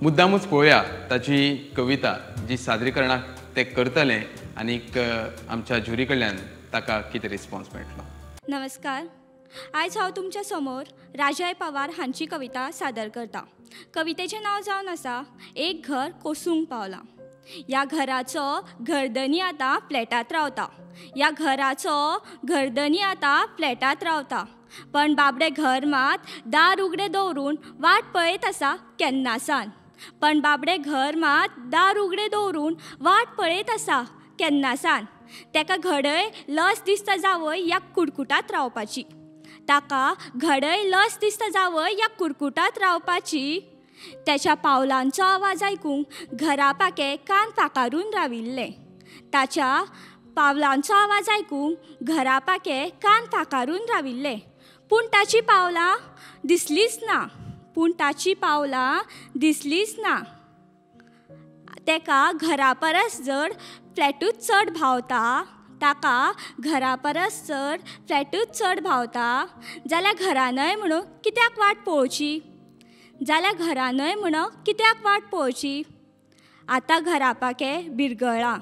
मुद्दामूच पळोवया ताची कविता जी सादरीकरणाक ते करतले आनीक आमच्या ज्युरी कडल्यान ताका कितें रिस्पॉन्स मेळटलो. नमस्कार, आयज हांव तुमच्या समोर राजय पवार हांची कविता सादर करता. कवितेचें नांव जावन आसा एक घर कोसूंक पावलां. ह्या घराचो घरधनी आतां फ्लॅटांत रावता. ह्या घराचो घरधनी आतां फ्लॅटांत रावता, पण बाबडें घर मात दार उगडें दवरून वाट पळयत आसा केन्नासान. पण बाबडें घर मात दार उगडें दवरून वाट पळयत आसा केन्नासान. ताका घडय लस दिसता जावय ह्या कुडकुटांत रावपाची. ताका घडय लस दिसता जावय ह्या कुरकुटांत रावपाची. त्याच्या पावलांचो आवाज आयकूंक घरापाके कान फाकारून राविल्ले. ताच्या पावलांचो आवाज आयकूंक घरापाके कान फाकारून राविल्ले, पूण ताची पावलां दिसलीच ना. पूण ताची पावलां दिसलीच ना. ताका घरा परस जड फ्लॅटूच चड भावता. ताका घरा परस चड फ्लॅटूच चड भावता. जाल्यार घरानय म्हणून कित्याक वाट पळोवची? जाल्यार घरानय म्हणून कित्याक वाट पळोवची? आतां घरापाके बिरगळ्ळां,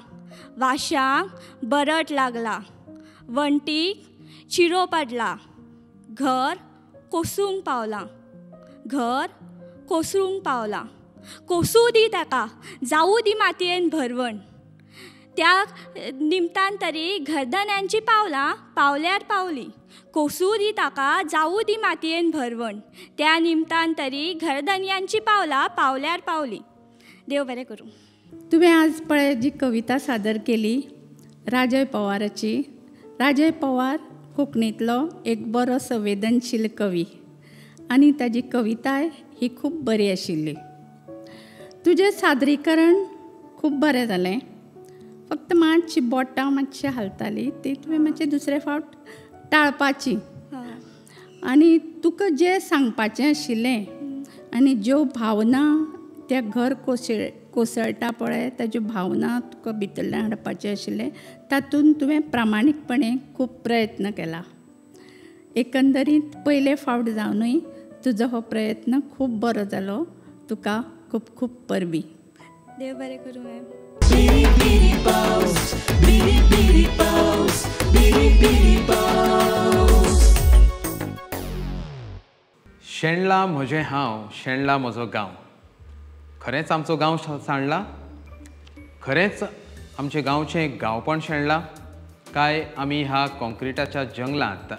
वाश्यांक बरट लागला, वण्टीक चिरो पडला, घर कोसूंक पावलां. घर कोसळूंक पावलां. कोसूं दी ताका, जावूं दी मातयेन भरवण. त्या निमतान तरी घरधन्यांची पावलां पावल्यार पावली. कोसूं दी ताका, जावूं दी मातयेन भरवण. त्या निमतान तरी घरधनयांची पावलां पावल्यार पावली. देव बरें करूं. तुवें आज पळय जी कविता सादर केली राजय पवाराची. राजय पवार कोंकणींतलो एक बरो संवेदनशील कवी आनी ताजी कविताय ही खूब बरी आशिल्ली. तुजें सादरीकरण खूब बरें जालें, फक्त मातशी बोटां मातशी हालताली ती तुवें मातशें दुसरे फावट टाळपाची. आनी तुका जें सांगपाचें आशिल्लें आनी ज्यो भावना त्या घर कोसळटा पळय ताज्यो भावना तुका भितरल्यान हाडपाचें आशिल्लें तातूंत तुवें प्रामाणीकपणे खूब प्रयत्न केला. एकंदरीत पयले फावट जावनूय तुजो हो प्रयत्न खूब बरो जालो. तुका खूब खूब परबीं. देव बरें करूं मॅम. शेणला म्हजें हांव, शेणला म्हजो गांव. खरेंच आमचो गांव सांडला? खरेंच आमचें गांवचें गांवपण शेणलां काय आमी ह्या कॉन्क्रिटाच्या जंगलांत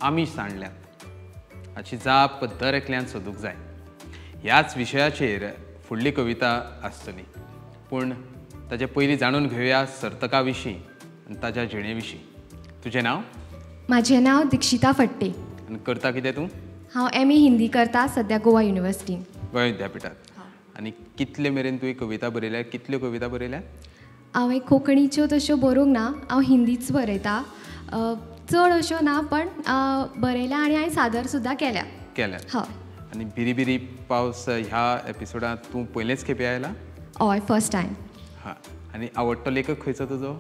आमी सांडल्यात? हाची जाप दर एकल्यान सोदूंक जाय. ह्याच विशयाचेर फुडली कविता आसतली, पूण ताचे पयलीं जाणून घेवया सर्तका विशीं आनी ताच्या जिणे विशीं. तुजें नांव? म्हाजें नांव दीक्षिता फट्टे. आनी करता कितें तूं? हांव एम ए हिंदी करता सद्या गोवा युनिवर्सिटीन, गोंय विद्यापिठांत. आनी कितले मेरेन तुवें कविता बरयल्या? कितल्यो कविता बरयल्या? हांवें कोंकणीच्यो तश्यो बरोवंक ना, हांव हिंदीच बरयता. चड अश्यो ना, पण बरयल्या आनी हांवें सादर सुद्दां केल्या. केल्या? हय. आनी बिरी बिरी पावस ह्या एपिसोडांत तूं पयलेच खेपे आयला? हय, फर्स्ट टायम. हां. आनी आवडटो लेखक खंयचो तुजो?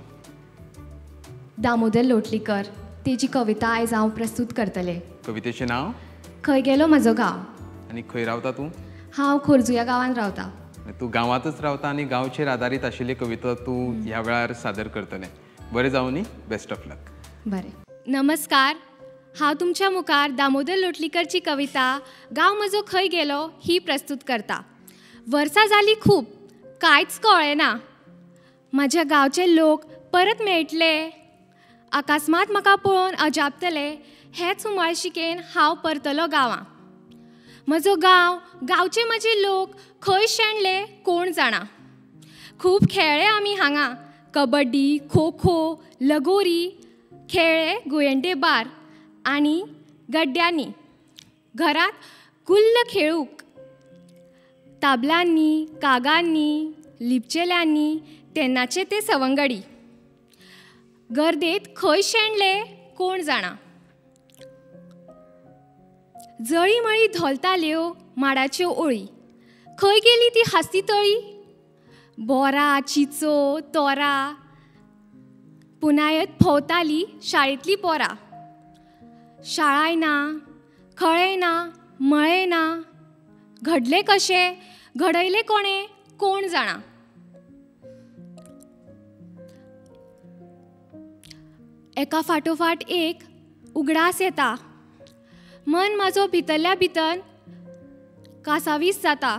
दामोदर लोटलीकर. तेजी कविता आयज हांव प्रस्तूत करतलें. कवितेचें नांव? खंय गेलो म्हजो गांव. आनी खंय रावता तूं? हांव खोर्जुया गांवांत रावता. तूं गांवांतच रावता आनी गांवचेर आदारीत आशिल्ली कविता तूं ह्या वेळार सादर करतलें. बरें जावं न्ही, बेस्ट ऑफ लक. बरें. नमस्कार, हांव तुमच्या मुखार दामोदर लोटलीकरची कविता गांव म्हजो खंय गेलो ही प्रस्तूत करता. वर्सां जालीं खूब, कांयच कळ्ळें ना. म्हाज्या गांवचे लोक परत मेळटले? अकस्मात म्हाका पळोवन अजापतले हेच उमळशिकेन हांव परतलो गांवां. म्हजो गांव, गांवचे म्हजे लोक खंय शेणले कोण जाणा. खूब खेळ्ळे आमी हांगा, कबड्डी, खो खो, लगोरी खेळ्ळे, गोयंडे बार आनी गड्ड्यांनी. घरांत गुल्ल खेळूंक ताबलांनी, कागांनी, लिपचेल्यांनी तेन्नाचे ते सवंगडी. गर्देत खंय शेणले कोण जाणा. जळीमळी धोलताल्यो माडाच्यो ओळी, खंय गेली ती हासती तळी. बोरा, चिचो, तोरा पुनायत भोंवताली शाळेंतली पोरां. शाळाय ना, खळें ना, मळें ना, घडलें कशें, घडयलें कोणें कोण जाणा. एका फाटोफाट एक उगडास येता, मन म्हाजो भितरल्या भितर कासावीस जाता.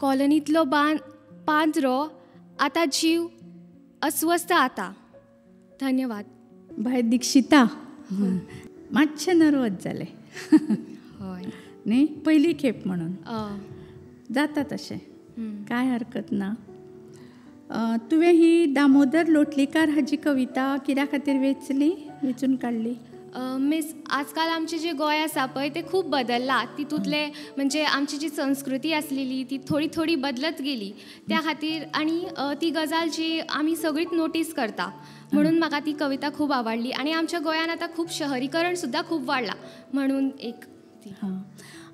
कॉलनींतलो पांजरो आतां जीव अस्वस्थ आता. धन्यवाद. बाय दीक्षिता, मातशें नर्वस जालें. हय न्ही, पयली खेप म्हणून जाता तशें, कांय हरकत ना. तुवें ही दामोदर लोटलीकार हाजी कविता कित्या खातीर वेंचली, वेंचून काडली? मिस, आजकाल आमचें जें गोंय आसा पळय तें खूब बदल्लां. तितूंतलें म्हणजे आमची जी संस्कृती आसलेली ती थोडी थोडी बदलत गेली. त्या खातीर आनी ती गजाल जी आमी सगळींच नोटीस करता म्हणून म्हाका ती कविता खूब आवडली. आनी आमच्या गोंयान आतां खूब शहरीकरण सुद्दां खूब वाडलां म्हणून एक ती.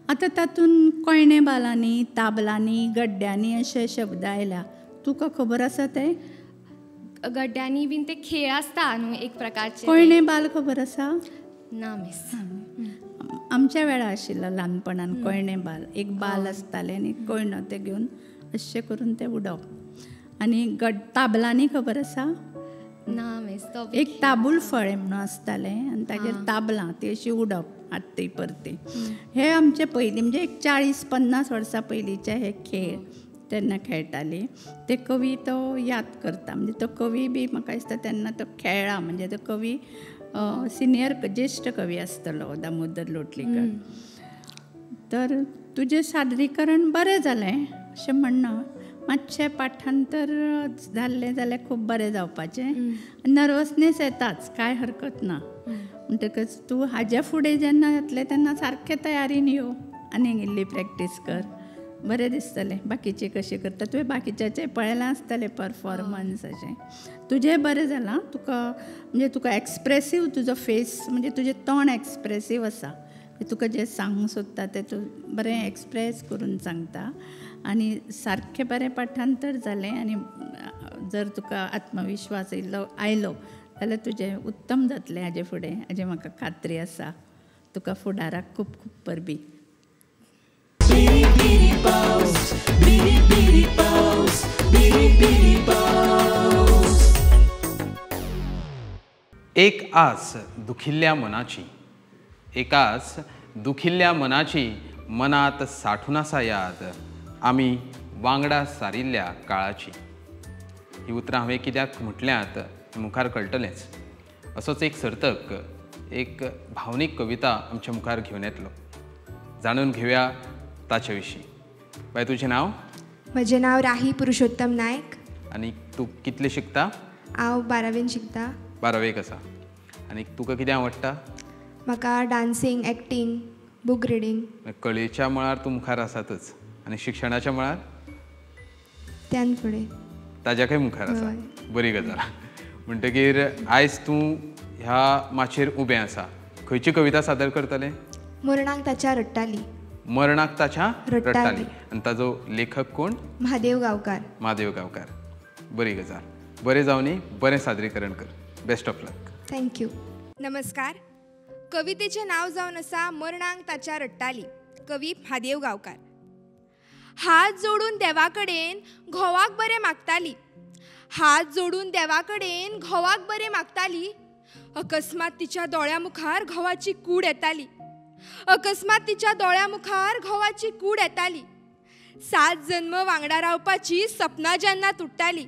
आतां तातूंत कोयणे बालांनी, ताबलांनी, गड्ड्यांनी अशे शब्द आयल्या, तुका खबर आसा ते? गड्ड्यांनी बीन ते खेळ आसता न्हू एक प्रकारचे. कोयणे बाल खबर आसा? ना मिस. आमच्या वेळार आशिल्लो ल्हानपणान कोयणे बाल. एक बाल आसतालें आनी कोयणो तें घेवन अशें करून तें उडोवप. आनी ताबलांनी खबर आसा? ना मिस. एक ताबूल फळें म्हणून आसतालें आनी तागेर ताबलां ती अशी उडप आत्ती परती. हे आमचे पयलीं म्हणजे एक 40-50 वर्सां पयलींचे हे खेळ तेन्ना खेळटाली. ते कवी तो याद करता, म्हणजे तो कवी बी म्हाका दिसता तेन्ना तो खेळ्ळा, म्हणजे तो कवी सिनियर ज्येश्ठ कवी आसतलो दामोदर लोटलीकर. तर तुजें सादरीकरण बरें जालें अशें म्हणना, मातशें पाठांतर जाल्लें जाल्यार खूब बरें जावपाचें. नर्वसनेस येताच, कांय हरकत ना. म्हणटकच तूं हाज्या फुडें जेन्ना जातलें तेन्ना सारकें तयारीन यो आनी इल्ली प्रॅक्टीस कर, बरें दिसतलें. बाकीचे कशें करता तुवें बाकीच्याचें पळयलां आसतलें परफॉर्मन्स, अशें तुजें बरें जालां. तुका म्हणजे तुका एक्सप्रेसीव तुजो फेस, म्हणजे तुजें तोंड एक्सप्रेसीव आसा, तुका जें सांगूंक सोदता तें तूं बरें एक्सप्रेस करून सांगता आनी सारकें बरें पाठांतर जालें. आनी जर तुका आत्मविश्वास इल्लो आयलो जाल्यार तुजें उत्तम जातलें हाजे फुडें, हाजी म्हाका खात्री आसा. तुका फुडाराक खूब खूब परबीं. एक आस दुखिल्ल्या मनाची, एक आस दुखिल्ल्या मनाची, मनात साठून आसा याद, आमी वांगडा सारिल्ल्या काळाची. ही उतरां हांवें कित्याक म्हटल्यांत मुखार कळटलेंच. असोच एक सर्तक एक भावनीक कविता आमच्या मुखार घेवन येतलो. जाणून घेवया ताचे विशीं. बाय, तुजें नांव? म्हजें नांव राही पुरुषोत्तम नायक. आनी तूं कितले शिकता? हांव 12वेन शिकता. 12वेक आसा. आनी तुका कितें आवडटा? म्हाका डान्सिंग, एक्टींग, बूक रिडींग. कलेच्या मळार तूं मुखार आसातच, आनी शिक्षणाच्या मळार त्यान फुडें ताज्याकय मुखार आसा. बरी गजाल. म्हणटकीर आयज तूं ह्या माचयेर उबें आसा. खंयची कविता सादर करतलें? मरणाक ताच्या रडटाली. मरणाक ताच्या रडटाली. आनी ताजो लेखक कोण? महादेव गांवकार. महादेव गांवकार. बरी गजाल. बरें जावनी, बरें सादरीकरण कर. Best of luck. Thank you. नमस्कार. कवितेचें नांव जावन आसा मरणाक ताच्या रडटाली. कवी महादेव गांवकार. हात जोडून देवा कडेन घोवाक बरें मागताली. हात जोडून देवा कडेन घोवाक बरें मागताली. अकस्मात तिच्या दोळ्या मुखार घोवाची कूड येताली. अकस्मात तिच्या दोळ्या मुखार घोवाची कूड येताली. 7 जन्म वांगडा रावपाची सपनां जेन्ना तुट्टाली.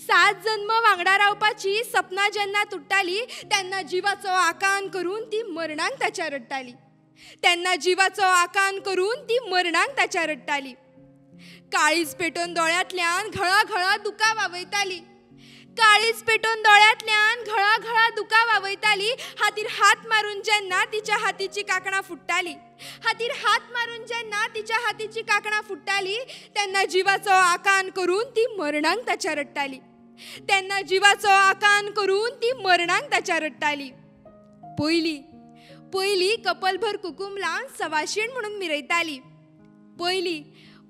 7 जन्म वांगडा रावपाची सपनां जेन्ना तुट्टाली तेन्ना जिवाचो आकांत करून ती मरणाक ताच्या रडटाली. तेन्ना जिवाचो आकांत करून ती मरणाक ताच्या रडटाली. काळीज पेटोवन दोळ्यांतल्यान घळा घळा दुकां व्हांवयताली. काळीज पेटोवन दोळ्यांतल्यान घळा घळा दुकां व्हांवयताली. हातीर हात मारून जेन्ना तिच्या हातीची कांकणां फुट्टाली. हातीर हात मारून जेन्ना तिच्या हातीची कांकणां फुट्टाली तेन्ना जिवाचो आकांत करून ती मरणाक ताच्या रडटाली. तेन्ना जिवाचो आकांत करून ती मरणाक ताच्या रडटाली. पयली पयली कपलभर कुकूम लावन सवाशीण म्हणून मिरयताली. पयली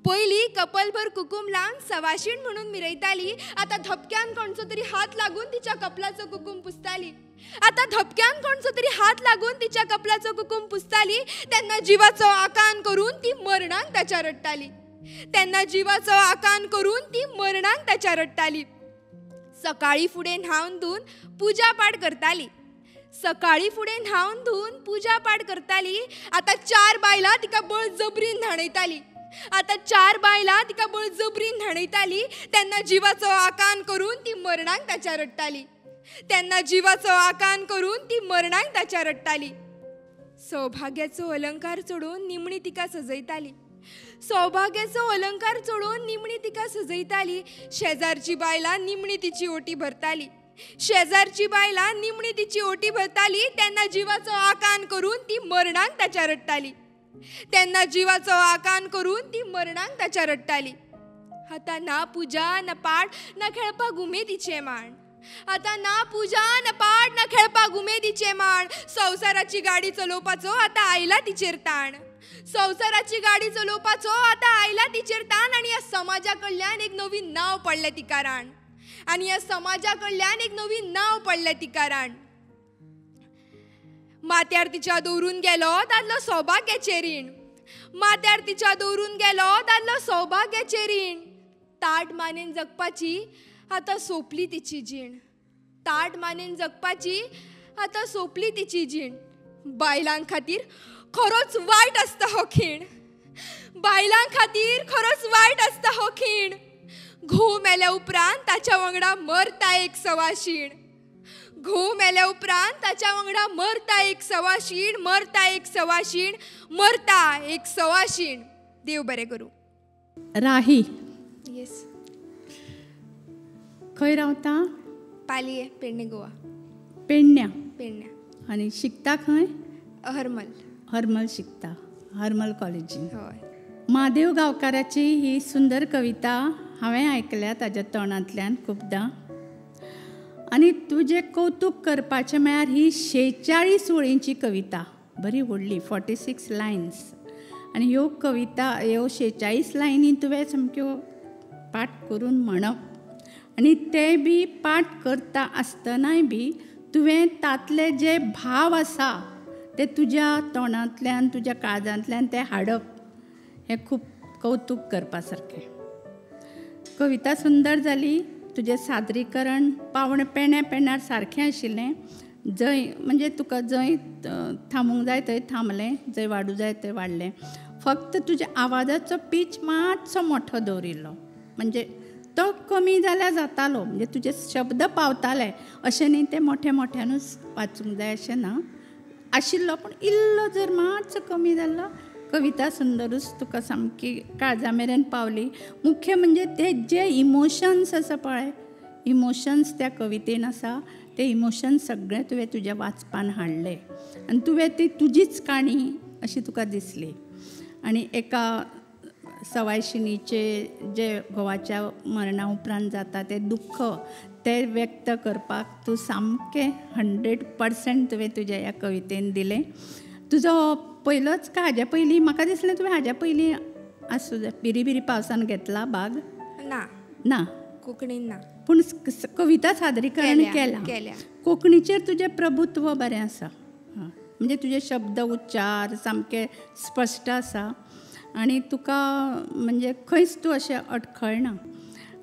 पयली कपलभर कुकूम लावन सवाशीण म्हणून मिरयताली. आतां धपक्यान कोणचो तरी हात लागून तिच्या कपलाचो कुकूम पुसताली. आतां धपक्यान कोणचो तरी हात लागून तिच्या कपलाचो कुकूम पुसताली. तेन्ना जिवाचो आकांत करून ती मरणाक ताच्या रडटाली. तेन्ना जिवाचो आकांत करून ती मरणाक ताच्या रडटाली. सकाळी फुडें न्हावन धुवन पुजा पाठ करताली. सकाळी फुडें न्हावन धुवन पुजा पाठ करताली. आतां 4 बायलां तिका बळजबरीन न्हाणयताली. आतां 4 बायलां तिका बळजबरीन न्हाणयताली. तेन्ना जिवाचो आकांत करून ती मरणाक ताच्या रडटाली. तेन्ना जिवाचो आकांत करून ती मरणाक ताच्या रडटाली. सौभाग्याचो अलंकार चडोवन निमणी तिका सजयताली. सौभाग्याचो अलंकार चडोवन निमणी तिका सजयताली. शेजारची बायलां निमणी तिची ओटी भरताली. शेजारची बायलां निमणी तिची ओटी भरताली. तेन्ना जिवाचो आकांत करून ती मरणाक ताच्या रडटाली. तेन्ना जिवाचो आकांत करून ती मरणाक ताच्या रडटाली. आतां ना पुजा ना पाठ ना खेळपाक उमेदीचें माण. आतां ना पुजा ना पाठ ना खेळपाक उमेदीचें माण. संवसाराची गाडी चलोवपाचो आतां आयला तिचेर ताण. संवसाराची गाडी चलोवपाचो आतां आयला तिचेर ताण. आनी ह्या समाजा कडल्यान एक नवीन नांव पडलें तिका राण. आनी ह्या समाजा कडल्यान एक नवीन नांव पडलें तिका राण. माथ्यार तिच्या दवरून गेलो दादलो सौभाग्याचें रीण. माथ्यार तिच्या दवरून गेलो दादलो सौभाग्याचें रीण. ताट मानेन जगपाची आतां सोंपली तिची जीण. ताट मानेन जगपाची आतां सोंपली तिची जीण. बायलां खातीर खरोच वायट आसता हो खीण. बायलां खातीर खरोच वायट आसता हो खीण. घोव मेल्या उपरांत ताच्या वांगडा मरता एक सवाशीण. घोव मेल्या उपरांत ताच्या वांगडा मरता एक सवाशीण. मरता एक सवाशीण. मरता एक सवाशीण. देव बरें करूं. राही. येस. खंय रावता? पालये, पेडणे, गोवा. पेडण्या. पेडण्या. आनी शिकता खंय? हरमल. हरमल शिकता. हरमल कॉलेजीन. हय. महादेव गांवकाराची ही सुंदर कविता हांवें आयकल्या ताज्या तोंडांतल्यान खुबदां. आनी तुजें कौतूक करपाचें म्हळ्यार ही 46 वळींची कविता, बरी व्हडली, 46 लायन्स. आनी ह्यो कविता, ह्यो 46 लायनी तुवें सामक्यो पाठ करून म्हणप, आनी ते बी पाठ करता आसतनाय बी तुवें तांतले जे भाव आसा ते तुज्या तोंडांतल्यान, तुज्या काळजांतल्यान ते हाडप, हें खूब कौतूक करपा सारकें. कविता सुंदर जाली, तुजें सादरीकरण पावण पेण्या पेण्यार सारकें आशिल्लें. जंय म्हणजे तुका जंय थांबूंक जाय थंय थांबलें, जंय वाडूं जाय थंय वाडलें. फक्त तुज्या आवाजाचो पीच मातसो मोठो दवरिल्लो, म्हणजे तो कमी जाल्यार जातालो, म्हणजे तुजे शब्द पावताले अशें न्ही, ते मोठ्या मोठ्यानूच वाचूंक जाय अशें ना आशिल्लो, पूण इल्लो जर मातसो कमी जाल्लो कविता सुंदरूच तुका सामकी काळजा मेरेन पावली. मुख्य म्हणजे ते जे इमोशन्स आसा पळय, इमोशन्स त्या कवितेन आसा, ते इमोशन्स सगळे तुवें तुज्या वाचपान हाडले आनी तुवें ती तुजीच काणी अशी तुका दिसली. आनी एका सवायशिणीचे जे घोवाच्या मरणा उपरांत जाता तें दुख्ख तें व्यक्त करपाक तूं सामकें 100% तुवें तुज्या ह्या कवितेन दिलें. तुजो पयलोच काय हाज्या पयलीं, म्हाका दिसलें तुवें हाज्या पयलीं आसूं जाय, बिरी बिरी पावसान घेतला भाग? ना ना, कोंकणीन ना, पूण कविता सादरीकरण केलां. कोंकणीचेर तुजें प्रभुत्व बरें आसा, म्हणजे तुजे शब्द उच्चार सामके स्पश्ट आसा आनी तुका म्हणजे खंयच तूं अशें अडखळना.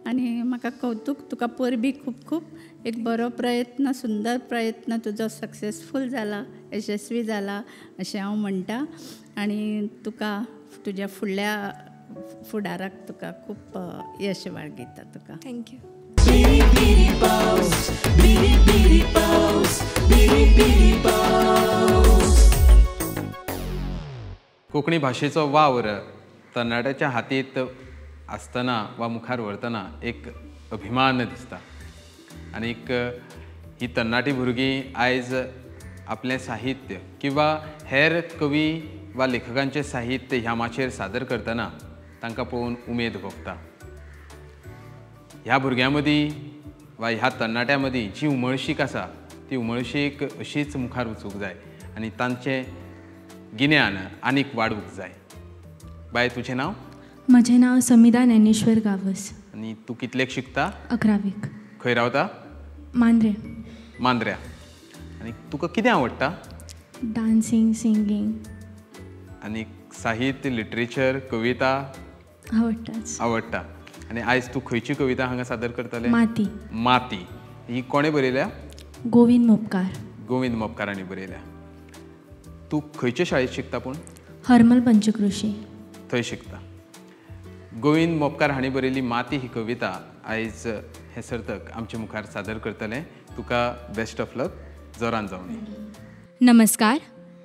आनी म्हाका कौतूक, तुका परबी खूब खूब. एक बरो प्रयत्न, सुंदर प्रयत्न तुजो सक्सेसफूल जाला, यशस्वी जाला अशें हांव म्हणटा. आनी तुका तुज्या फुडल्या फुडाराक तुका खूब यश बाळगिता तुका. Thank you. Konkani भाशेचो वावर तरणाट्याच्या हातींत आसतना वा मुखार व्हरतना एक अभिमान दिसता आनीक ही तरणाटी भुरगीं आयज आपलें साहित्य किंवा हेर कवी वा लेखकांचें साहित्य ह्या माचयेर सादर करतना तांकां पळोवन उमेद भोगता. ह्या भुरग्यां मदीं वा ह्या तरणाट्यां मदीं जी उमळशीक आसा ती उमळशीक अशीच मुखार वचूंक जाय आनी तांचें गिन्यान आनीक वाडूंक जाय. बाय, तुजें नांव? म्हजें नांव समिधा ज्ञानेश्वर गावस. आनी तूं कितलेक शिकता? 11वीक. खंय रावता? मांद्रे. मांद्र्या. आनी तुका कितें आवडटा? Dancing, singing. आनी साहित्य, लिटरेचर, कविता आवडटाच. आवडटा. आनी आयज तूं खंयची कविता हांगा सादर करतलें? माती. माती ही कोणें बरयल्या? गोविंद मोपकार. गोविंद मोपकार हांणी बरयल्या. तूं खंयचे शाळेंत शिकता पूण? हरमल पंचकृशी. थंय शिकता. गोविंद मोपकार हांणी बरयल्ली माती ही कविता आयज हें सर्तक आमचे मुखार सादर करतलें. तुका बेस्ट ऑफ लक, जोरान जावनी. नमस्कार,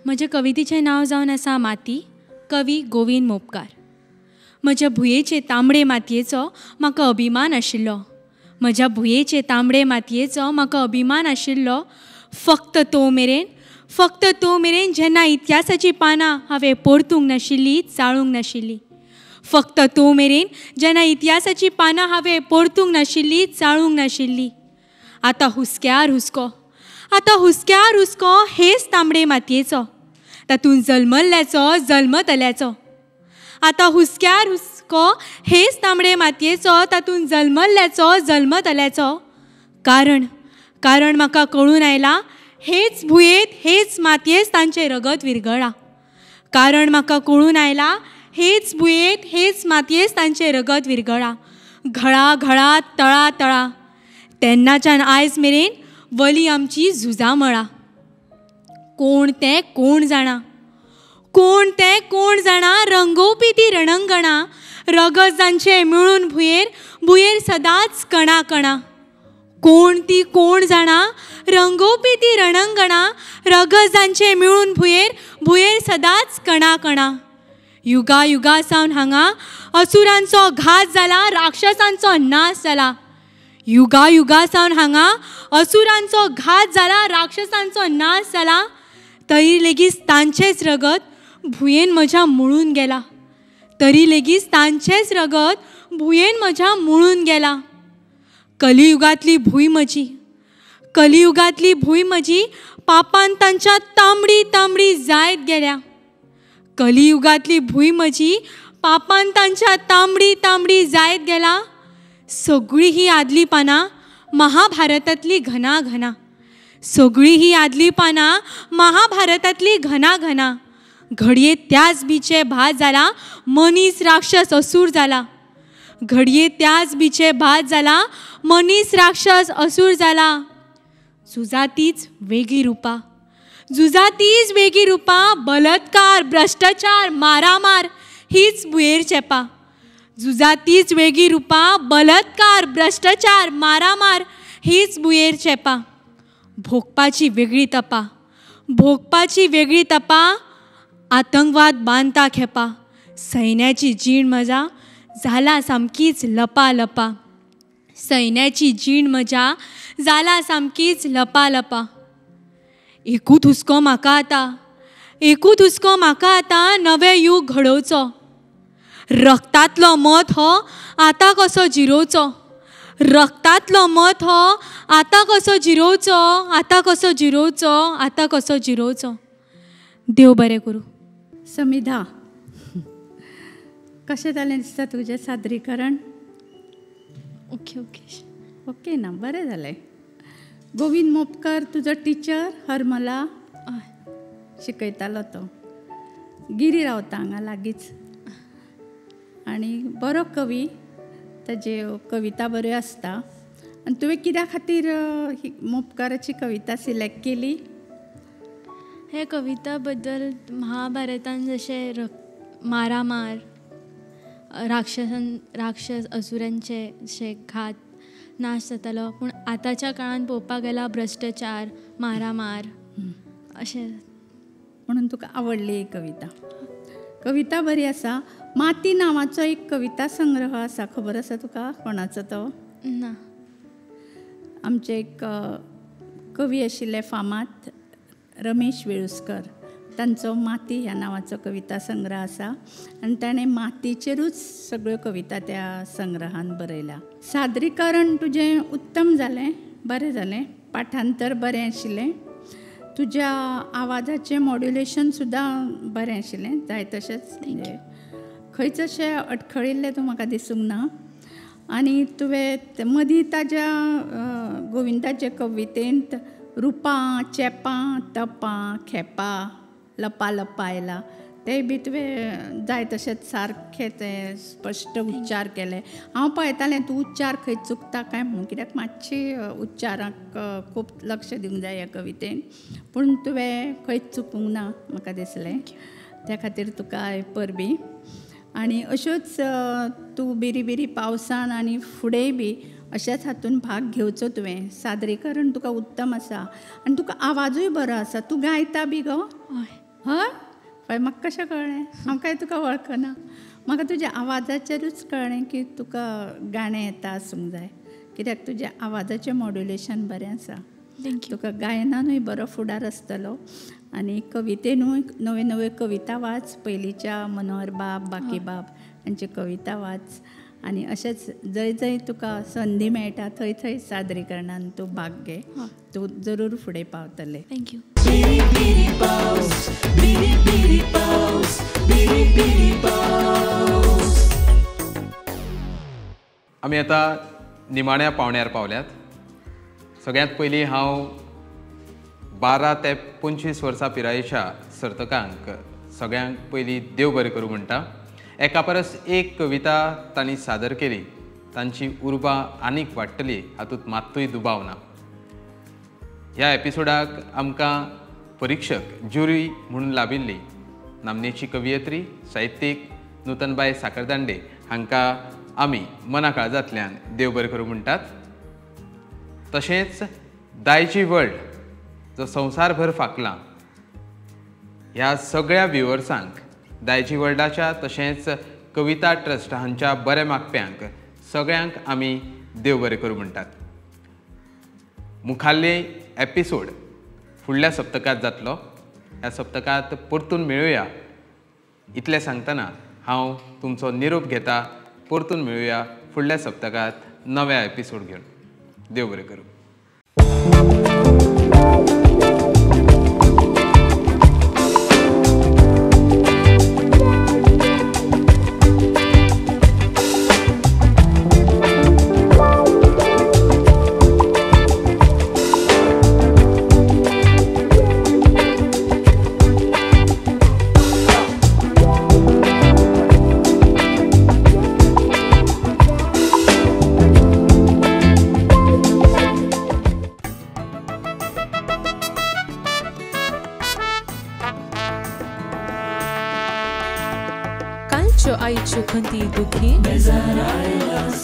म्हजे कवितेचें नांव जावन आसा माती, कवी गोविंद मोपकार. म्हज्या भुंयेचे तांबडे मातयेचो म्हाका अभिमान आशिल्लो, म्हज्या भुंयेचे तांबडे मातयेचो म्हाका अभिमान आशिल्लो. फक्त तो मेरेन, फक्त तो मेरेन जेन्ना इतिहासाचीं पानां हांवें परतूंक नाशिल्लीं, चाळूंक नाशिल्लीं. फक्त तो मेरेन जेन्ना इतिहासाचीं पानां हांवें परतूंक नाशिल्लीं, चाळूंक नाशिल्लीं. आतां हुस्क्यार हुस्को, आतां हुस्क्यार हुस्को हेच तांबडे मातयेचो, तातूंत जल्मल्ल्याचो, जल्मतल्याचो. आतां हुस्क्यार हुस्को हेच तांबडे मातयेचो, तातूंत जल्मल्ल्याचो, जल्मतल्याचो. कारण, कारण म्हाका कळून आयलां हेच भुंयेंत, हेच मातयेंत तांचें रगत विरगळ्ळां. कारण म्हाका कळून आयलां हेच भुंयेंत, हेच मातयेंत तांचें रगत विरगळ्ळां. घळा घळा, तळा तळा, तेन्नाच्यान आयज मेरेन वली आमची झुजां मळां. कोण तें कोण जाणा, कोण तें कोण जाणा, रंगोवपी ती रणंगणां, रगत जांचें मेळून भुंयेर, भुंयेर सदांच कणा कणा. कोण ती कोण जाणा, रंगोवपी ती रणंगणां, रगत जांचें मेळून भुंयेर, भुंयेर सदांच कणा कणा. युगा युगा सावन हांगा असुरांचो घात जाला, राक्षसांचो नाश जाला. युगा युगा सावन हांगा असुरांचो घात जाला, राक्षसांचो नाश जाला. तरी लेगीत तांचेंच रगत भुंयेन म्हज्या मुळून गेला, तरी लेगीत तांचेंच रगत भुंयेन म्हज्या मुळून गेला. कलियुगांतली भूंय म्हजी, कलियुगांतली भूंय म्हजी पापान तांच्या तांबडी तांबडी जायत गेल्या. कलियुगांतली भूंय म्हजी पापान तांच्या तांबडी तांबडी जायत गेला. सगळीं ही आदलीं पानां महाभारतांतली घना घना, सगळीं ही आदलीं पानां महाभारतांतली घना घना. घडये त्याच बीचे भात जाला मनीस राक्षस असूर जाला, घडये त्याच बीचे भात जाला मनीस राक्षस असूर जाला. झुजातीच वेगळी रुपां, झुजातीच वेगळी रुपां, बलात्कार, भ्रश्टाचार, मारामार हीच भुंयेर चेपां, झुजा तीच वेगळी रुपां, बलात्कार भ्रश्टाचार मारामार हीच भुंयेर चेपां, भोगपाची वेगळी तपा, भोगपाची वेगळी तपा, आतंकवाद बांदता खेपा, सैन्याची जीण मजा जाला सामकीच लपा लपा, सैन्याची जीण मजा जाला सामकीच लपा लपा। एकूच हुस्को म्हाका आतां, एकूच हुस्को म्हाका आतां, नवें यूग घडोवचो, रक्तांतलो मत हो आतां कसो जिरोवचो, रक्तांतलो मत हो आतां कसो जिरोवचो, आतां कसो जिरोवचो, आतां कसो जिरोवचो। देव बरें करूं। समिधा, कशें जालें दिसता तुजें सादरीकरण? ओके ओके ओके ना, बरें जालें। गोविंद मोपकर तुजो टिचर हरमला शिकयतालो, तो गिरी रावता हांगा लागींच आनी बरो कवी, ताज्यो कविता बऱ्यो आसता। आनी तुवें कित्या खातीर मोपकाराची कविता सिलेक्ट केली? हे कविता बद्दल महाभारतान जशें मारामार, राक्षसान राक्षस असुरांचे अशे घात नाश जातालो, पूण आतांच्या काळान पळोवपाक गेल्यार भ्रश्टाचार मारामार अशें, म्हणून तुका आवडली ही कविता। कविता बरी आसा। माती नांवाचो एक कविता संग्रह आसा, खबर आसा तुका कोणाचो तो? ना। आमचे एक कवी आशिल्ले फामाद रमेश वेळुस्कर, तांचो माती ह्या नांवाचो कविता संग्रह आसा आनी ताणें मातीचेरूच सगळ्यो कविता त्या संग्रहान बरयल्या। सादरीकरण तुजें उत्तम जालें, बरें जालें, पाठांतर बरें आशिल्लें, तुज्या आवाजाचें मॉड्युलेशन सुद्दां बरें आशिल्लें, जाय तशेंच, म्हणजे खंयच अशें अडखळिल्लें तूं म्हाका दिसूंक ना। आनी तुवें मदीं ताज्या गोविंदाचे कवितेंत रुपां, चेपां, तपां, खेपां, लपा लपा आयला ते बी तुवें जाय तशेंच सारकें ते स्पश्ट उच्चार केले। हांव पळयतालें तूं उच्चार खंय चुकता काय म्हणून, कित्याक मातशी उच्चाराक खूब लक्ष दिवंक जाय ह्या कवितेन, पूण तुवें खंयच चुकूंक ना म्हाका दिसलें, त्या खातीर तुका परबीं। आनी अश्योच तूं बिरी बिरी पावसान आनी फुडेंय बी अशेंच हातून भाग घेवचो तुवें। सादरीकरण तुका उत्तम आसा आनी तुका आवाजूय बरो आसा। तूं गायता बी गो? हय, पळय म्हाका कशें कळ्ळें, हांव काय तुका वळखना, म्हाका तुज्या आवाजाचेरूच कळ्ळें की तुका गाणें येता आसूंक जाय, कित्याक तुज्या आवाजाचें मॉड्युलेशन बरें आसा। तुका गायनानूय बरो फुडार आसतलो आनी कवितेनूय नव्यो नव्यो कविता वाच, पयलींच्या मनोहर बाब, बाकीबाब हांच्यो कविता वाच आनी अशेंच जंय जंय तुका संदी मेळटा थंय थंय सादरीकरणान तूं भाग घे, तूं जरूर फुडें पावतलें। Thank you. आमी आतां निमाण्या पावण्यार पावल्यात। सगळ्यांत पयलीं हांव 12 ते 25 वर्सां पिरायेच्या सर्तकांक सगळ्यांक पयलीं देव बरें करूं म्हणटा। एका परस एक कविता तांणी सादर केली, तांची उर्बा आनीक वाडटली हातूंत मात्तूय दुबाव ना। ह्या एपिसोडाक आमकां परीक्षक ज्युरी म्हणून लाभिल्ली नामनेची कवियत्री साहित्यीक नूतनबाय साखरदांडे हांकां आमी मना काळजांतल्यान देव बरें करूं म्हणटात। तशेंच दायजी वर्ल्ड जो संवसारभर फांकला ह्या सगळ्या व्युवर्सांक दायजी वर्ल्डाच्या तशेंच कविता ट्रस्ट हांच्या बऱ्या मागप्यांक सगळ्यांक आमी देव बरें करूं म्हणटात। मुखाल्ले एपिसोड फुडल्या सप्तकांत जातलो, ह्या सप्तकांत परतून मेळुया इतलें सांगतना हांव तुमचो निरोप घेता। परतून मेळुया फुडल्या सप्तकांत नव्या एपिसोड घेवन। देव बरें करूं। दुखी बेजाराय लास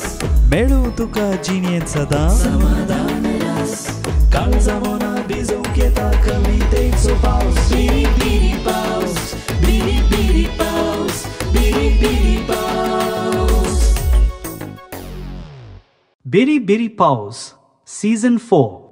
मेळूं तुका जिणेंत सदां समाधान रास काळजा मना भिजोवंक येता कवितेचो पावस बिरी बिरी पावस बिरी बिरी पावस बिरी बिरी पावस. Biri Biri Paus Season 4.